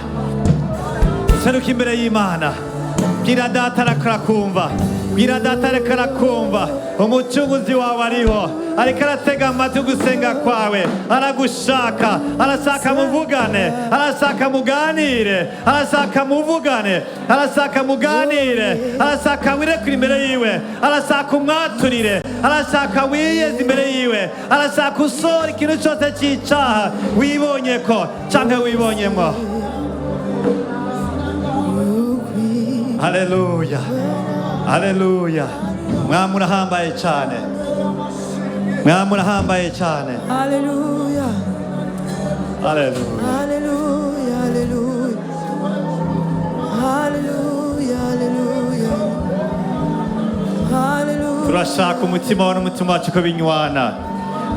Speaker 1: seruka imbere y'Imana, bwira Data arakumva, bwira Data ariko arakumva. Umucunguzi wawe ariho, ariko aratega amatwi gusenga kwawe, aragushaka, arashaka muvugane, arashaka muganire, arashaka muvugane, arashaka muganire, arashaka wirekure imbere yiwe, arashaka umwaturire, arashaka wiyeze imbere yiwe, arashaka usora ikintu cyose cy'icaha wibonye ko canke wibonyemo. Haleluya, haleluya. Mwami urahambaye cyane, mwami urahambaye cyane.
Speaker 2: Haleluya,
Speaker 1: Haleluya.
Speaker 2: haleluya, haleluya, haleluya, haleluya, haleluya.
Speaker 1: Turashaka umutima wawe n'umutima wacu ko binywana.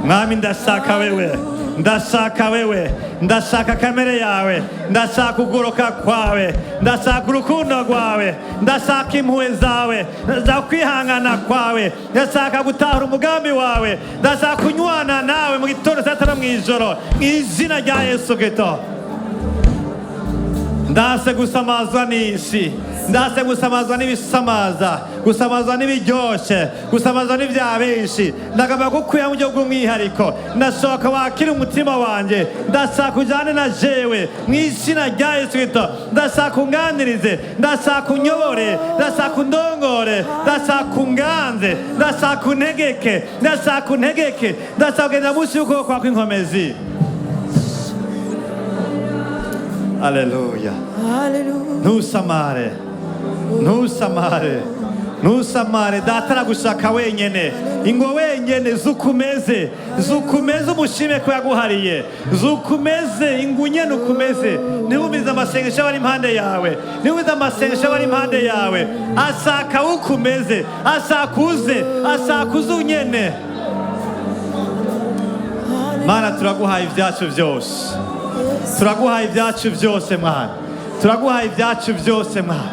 Speaker 1: Mwami ndashaka wewe, ndashaka wewe, ndashaka kamere yawe, ndashaka ukugoroka kwawe, ndashaka urukundo rwawe, ndashaka impuhwe zawe, ndashaka kwihangana kwawe, ndashaka gutahura umugambi wawe, ndashaka kunywana nawe mu gitondo saa tanu mu ijoro, mu izina rya Yesu Kristo. Ndase gusamazwa n'isi, ndase gusamazwa n'ibisamaza, gusamazwa n'ibiryoshe, gusamazwa n'ibya benshi. Ndagomba kukwira mu buryo bw'umwihariko, ndashaka wakira umutima wanjye, ndashaka ujyane na jewe mu izina rya Yesu Kristo. Ndashaka unganirize, ndashaka unyobore, ndashaka undongore, ndashaka unganze, ndashaka untegeke, ndashaka untegeke, ndashaka kugenda munsi y'ukuboko kwawe kw'inkomezi. Haleluya.
Speaker 2: Haleluya.
Speaker 1: Ntusamare, ntusamare, ntusamare. Data aragushaka wenyene, ingo wenyene, zukumeze, zukumeze, umushime ko yaguhariye, zukumeze ingu nyene ukumeze. Ntiwumvize amasengesho aba ari impande yawe, ntiwumvize amasengesho aba ari impande yawe. Ashaka ukumeze, ashaka uze, ashaka uze unyene. Mana, turaguhaye ibyacu byose, turaguhaye ibyacu byose mwana, turaguhaye ibyacu byose mwana,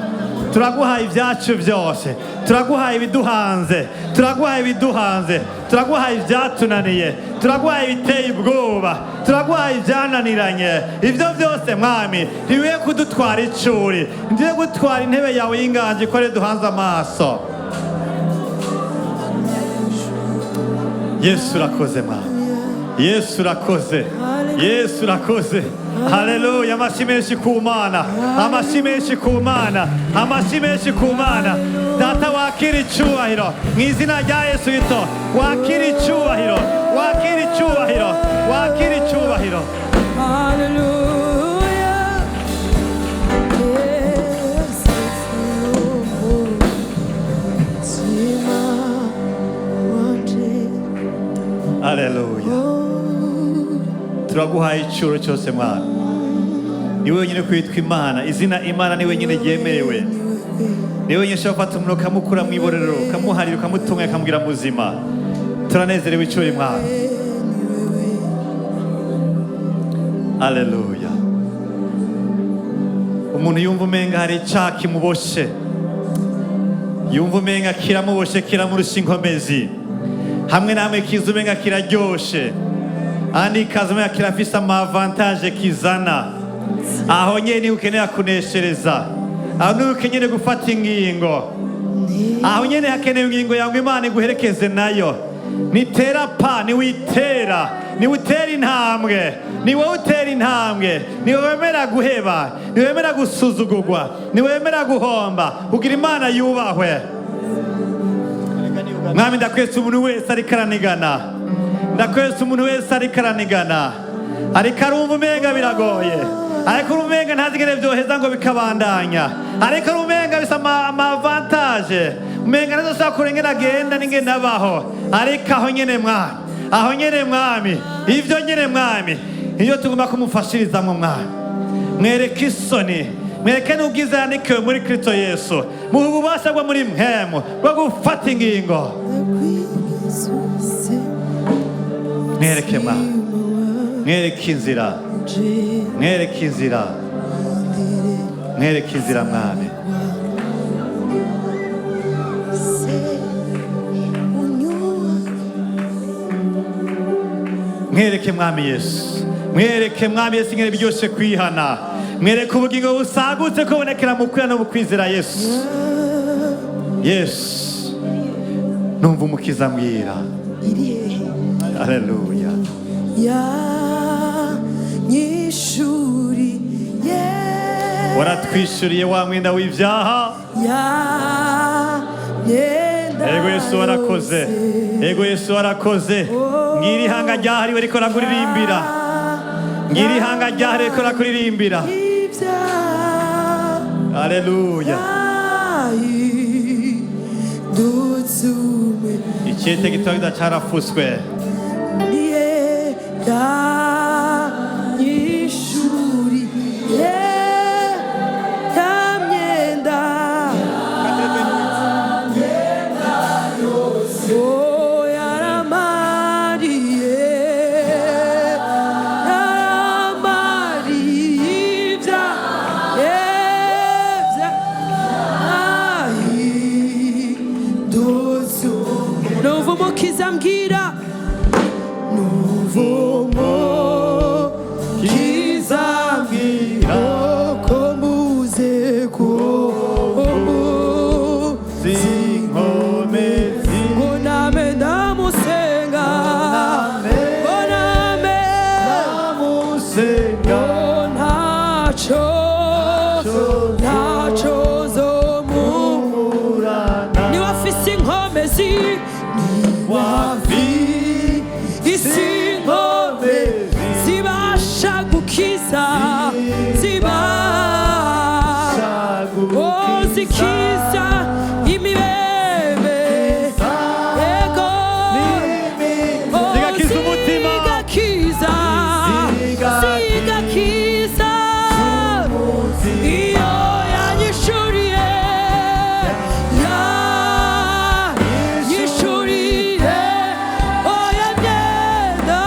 Speaker 1: turaguhaye ibyacu byose, turaguhaye ibiduhanze, turaguhaye ibiduhanze, turaguhaye ibyatunaniye, turaguhaye ibiteye ubwoba, turaguhaye ibyananiranye. Ibyo byose mwami ntibibe kudutwara icuri, ntibibe gutwara intebe yawe y'inganji ko ari duhanze amaso. Yesu urakoze mwami, Yesu urakoze, Yesu urakoze. Haleluya. Amashyi menshi ku Mana, amashyi menshi ku Mana, amashyi menshi ku Mana. Data wakira icyubahiro mu izina rya Yesu Kristo, wakira icyubahiro, wakira icyubahiro, wakira icyubahiro.
Speaker 2: Haleluya. Yesu umutima wanje.
Speaker 1: Haleluya. Turaguhaye icyuro cyose mwana, ni wenyine kwitwa Imana, izina Imana ni wenyine ryemerewe. Ni wenyine ushobora gufata umuntu ukamukura mu iborero, ukamuharira, ukamutunga, ukamubwira muzima. Turanezerewe icyo uri, Mwami.
Speaker 2: Ni wewe.
Speaker 1: Aleluya. Umuntu yumva umenga hari icyaha kimuboshe, yumva umenga kiramuboshe, kiramurusha inkomezi, hamwe na hamwe kiza umenga kiraryoshe, ahandi kaza umenga kirafise ama avantages kizana, aho nyene niho ukenera kuneshereza, aho niho ukeneye gufata ingingo, aho nyene hakenewe ingingo yawe ngo Imana iguherekeze nayo. Nitera pa niwitera, niwutera intambwe, ni wowe utera intambwe, ni wowe wemera guheba, ni wemera gusuzugurwa, ni wemera guhomba kugira Imana yubahwe. Mwami, ndakwesa umuntu wese ariko aranigana, ndakwesa umuntu wese ariko aranigana, ariko arumva umenga biragoye, ariko urumva umenga ntazi ingene vyoheza ngo bikabandanya, ariko urumva umenga bisa ama avantages, umenga ntazosubira kure ingene agenda n'ingene abaho. Ariko aho nyene, Mwami, aho nyene, Mwami, ivyo nyene, Mwami, iyo tugomba kumufashirizamwo. Mwami, mwereke isoni, mwereke n'ubwiza yandikiwe muri Kristo Yesu, muhe ububasha bwo muri mpemu bwo gufata ingingo. Mwereke, Mwami, mwereke inzira, mwereke inzira, mwereke inzira, Mwami.
Speaker 2: Se unyua.
Speaker 1: Mwereke, Mwami Yesu, mwereke, Mwami Yesu, ingene biryoshe kwihana. Mwereke ubugingo busagutse ko bubonekera mu kwihana no mu kwizera Yesu. Yesu, numva Umukiza mbwira.
Speaker 2: Iri hehe?
Speaker 1: Aleluya.
Speaker 2: Yanyishuriye.
Speaker 1: Waratwishyuriye wa mwenda w'ibyaha.
Speaker 2: Ya myenda
Speaker 1: Ego Yesu, warakoze.
Speaker 2: yose.
Speaker 1: Ego Yesu, warakoze. Ngira ihanga ryahariwe riko rakuririmbira, ngira ihanga ryahariwe riko rakuririmbira.
Speaker 2: Ibyaha
Speaker 1: Aleluya.
Speaker 2: yahindutse umwe.
Speaker 1: Icyete gitoya cyarafuswe.
Speaker 2: Niye yanyishuriye ya myenda. Oh, yaramariye, yaramariye ibyaha yahindutse. Numva Umukiza ambwira, numva Umukiza ambwira ko mbuze ko
Speaker 1: Zinkomezi.
Speaker 2: Ngo name ndamusenga, ngo name
Speaker 1: Ndamusenga.
Speaker 2: Ngo ntacyo, ntacyo zomu
Speaker 1: Murana.
Speaker 2: Niwe afise inkomezi.
Speaker 1: Wafi
Speaker 2: isi inkomezi zibasha gukiza, zibasha, oh, zikiza imibembe, ego. Oh,
Speaker 1: Zigakiza umutima.
Speaker 2: Zigakiza, zigakiza. Iyo yanyishuriye, yanyishuriye, oh, ya myenda.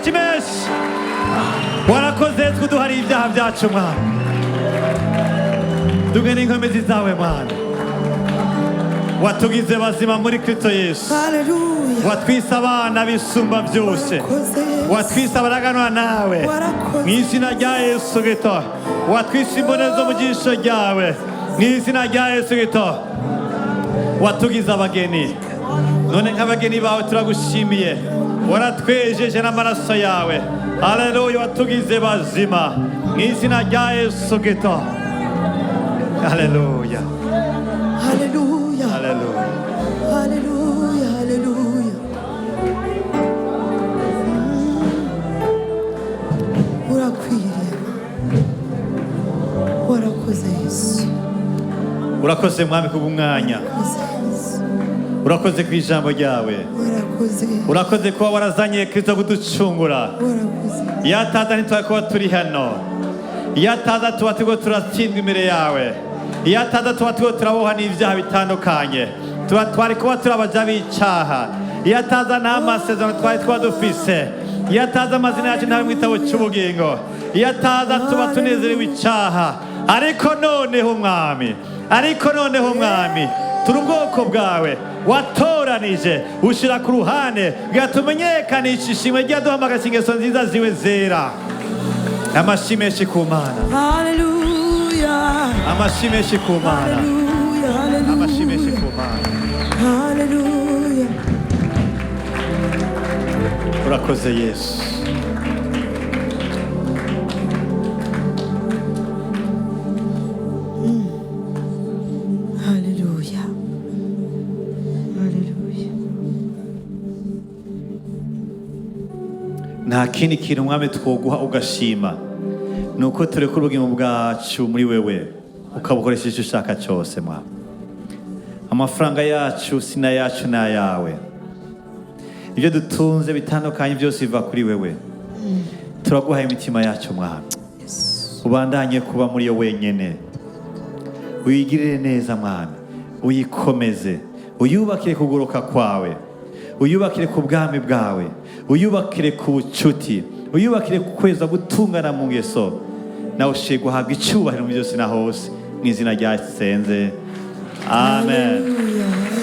Speaker 1: Amashyi menshi. Warakoze Yesu kuduhariye ibyaha byacu, Mwana. Duge n'inkomezi zawe, Mwana. Watugize bazima muri Kristo Yesu.
Speaker 2: Haleluya.
Speaker 1: Watwise abana bisumba byose.
Speaker 2: Warakoze Yesu.
Speaker 1: Watwise abaraganwa nawe.
Speaker 2: Warakoze.
Speaker 1: Mu izina rya Yesu Kristo. Watwise imbonezo mu jisho ryawe. Mu izina rya Yesu Kristo. Watugize abageni. None nk'abageni bawe turagushimiye. Waratwejeje n'amaraso yawe. Haleluya, watugize bazima. Mu izina rya Yesu Kristo. Haleluya.
Speaker 2: Haleluya.
Speaker 1: Haleluya.
Speaker 2: Haleluya. Haleluya. Urakwiriye. Warakoze Yesu.
Speaker 1: Urakoze, Mwami, kubw'umwanya.
Speaker 2: Warakoze Yesu.
Speaker 1: Urakoze ku ijambo ryawe.
Speaker 2: Warakoze.
Speaker 1: Urakoze kuba warazanye Kristo kuducungura.
Speaker 2: Warakoze.
Speaker 1: Iyo ataza ntitwari kuba turi hano. Iyo ataza tuba turiko turatsindwa imbere yawe. Iyo ataza tuba turiko turabohwa n'ibyaha bitandukanye, tuba twari kuba turi abaja b'icaha. Iyo ataza nta masezerano twari kuba dufise. Iyo ataza amazina yacu ntari mu gitabo cy'ubugingo. Iyo ataza tuba tunezerewe icaha. Ariko noneho, Mwami, ariko noneho, Mwami, turi ubwoko bwawe watoranije, ushyira ku ruhande kugira tumenyekanishe ishimwe ryaduhamagaje ingeso nziza ziwe zera. Amashyi menshi ku Mana.
Speaker 2: Haleluya.
Speaker 1: Amashyi menshi ku Mana.
Speaker 2: Haleluya.
Speaker 1: Amashyi menshi
Speaker 2: Haleluya.
Speaker 1: ku Mana.
Speaker 2: Haleluya.
Speaker 1: Urakoze Yesu.
Speaker 2: Haleluya. Haleluya.
Speaker 1: Nta kindi kintu, Mwami, twoguha ugashima, ni uko tureka ubugingo bwacu muri wewe, ukabukoresha icyo ushaka cyose. Mwami, amafaranga yacu si n'ayacu, ni ayawe. Ibyo dutunze bitandukanye byose biva kuri wewe. Turaguhaye imitima yacu, Mwami, ubandanye kuba muri yo wenyine, uyigirire neza, Mwami, uyikomeze, uyubakire kuguruka kwawe, uyubakire ku bwami bwawe, uyubakire ku bucuti, uyubakire ku kweza gutungana mu ngeso. Nawe ushiye guhabwa icyubahiro mu byose na hose, mu izina rya senze, amen.
Speaker 2: Haleluya.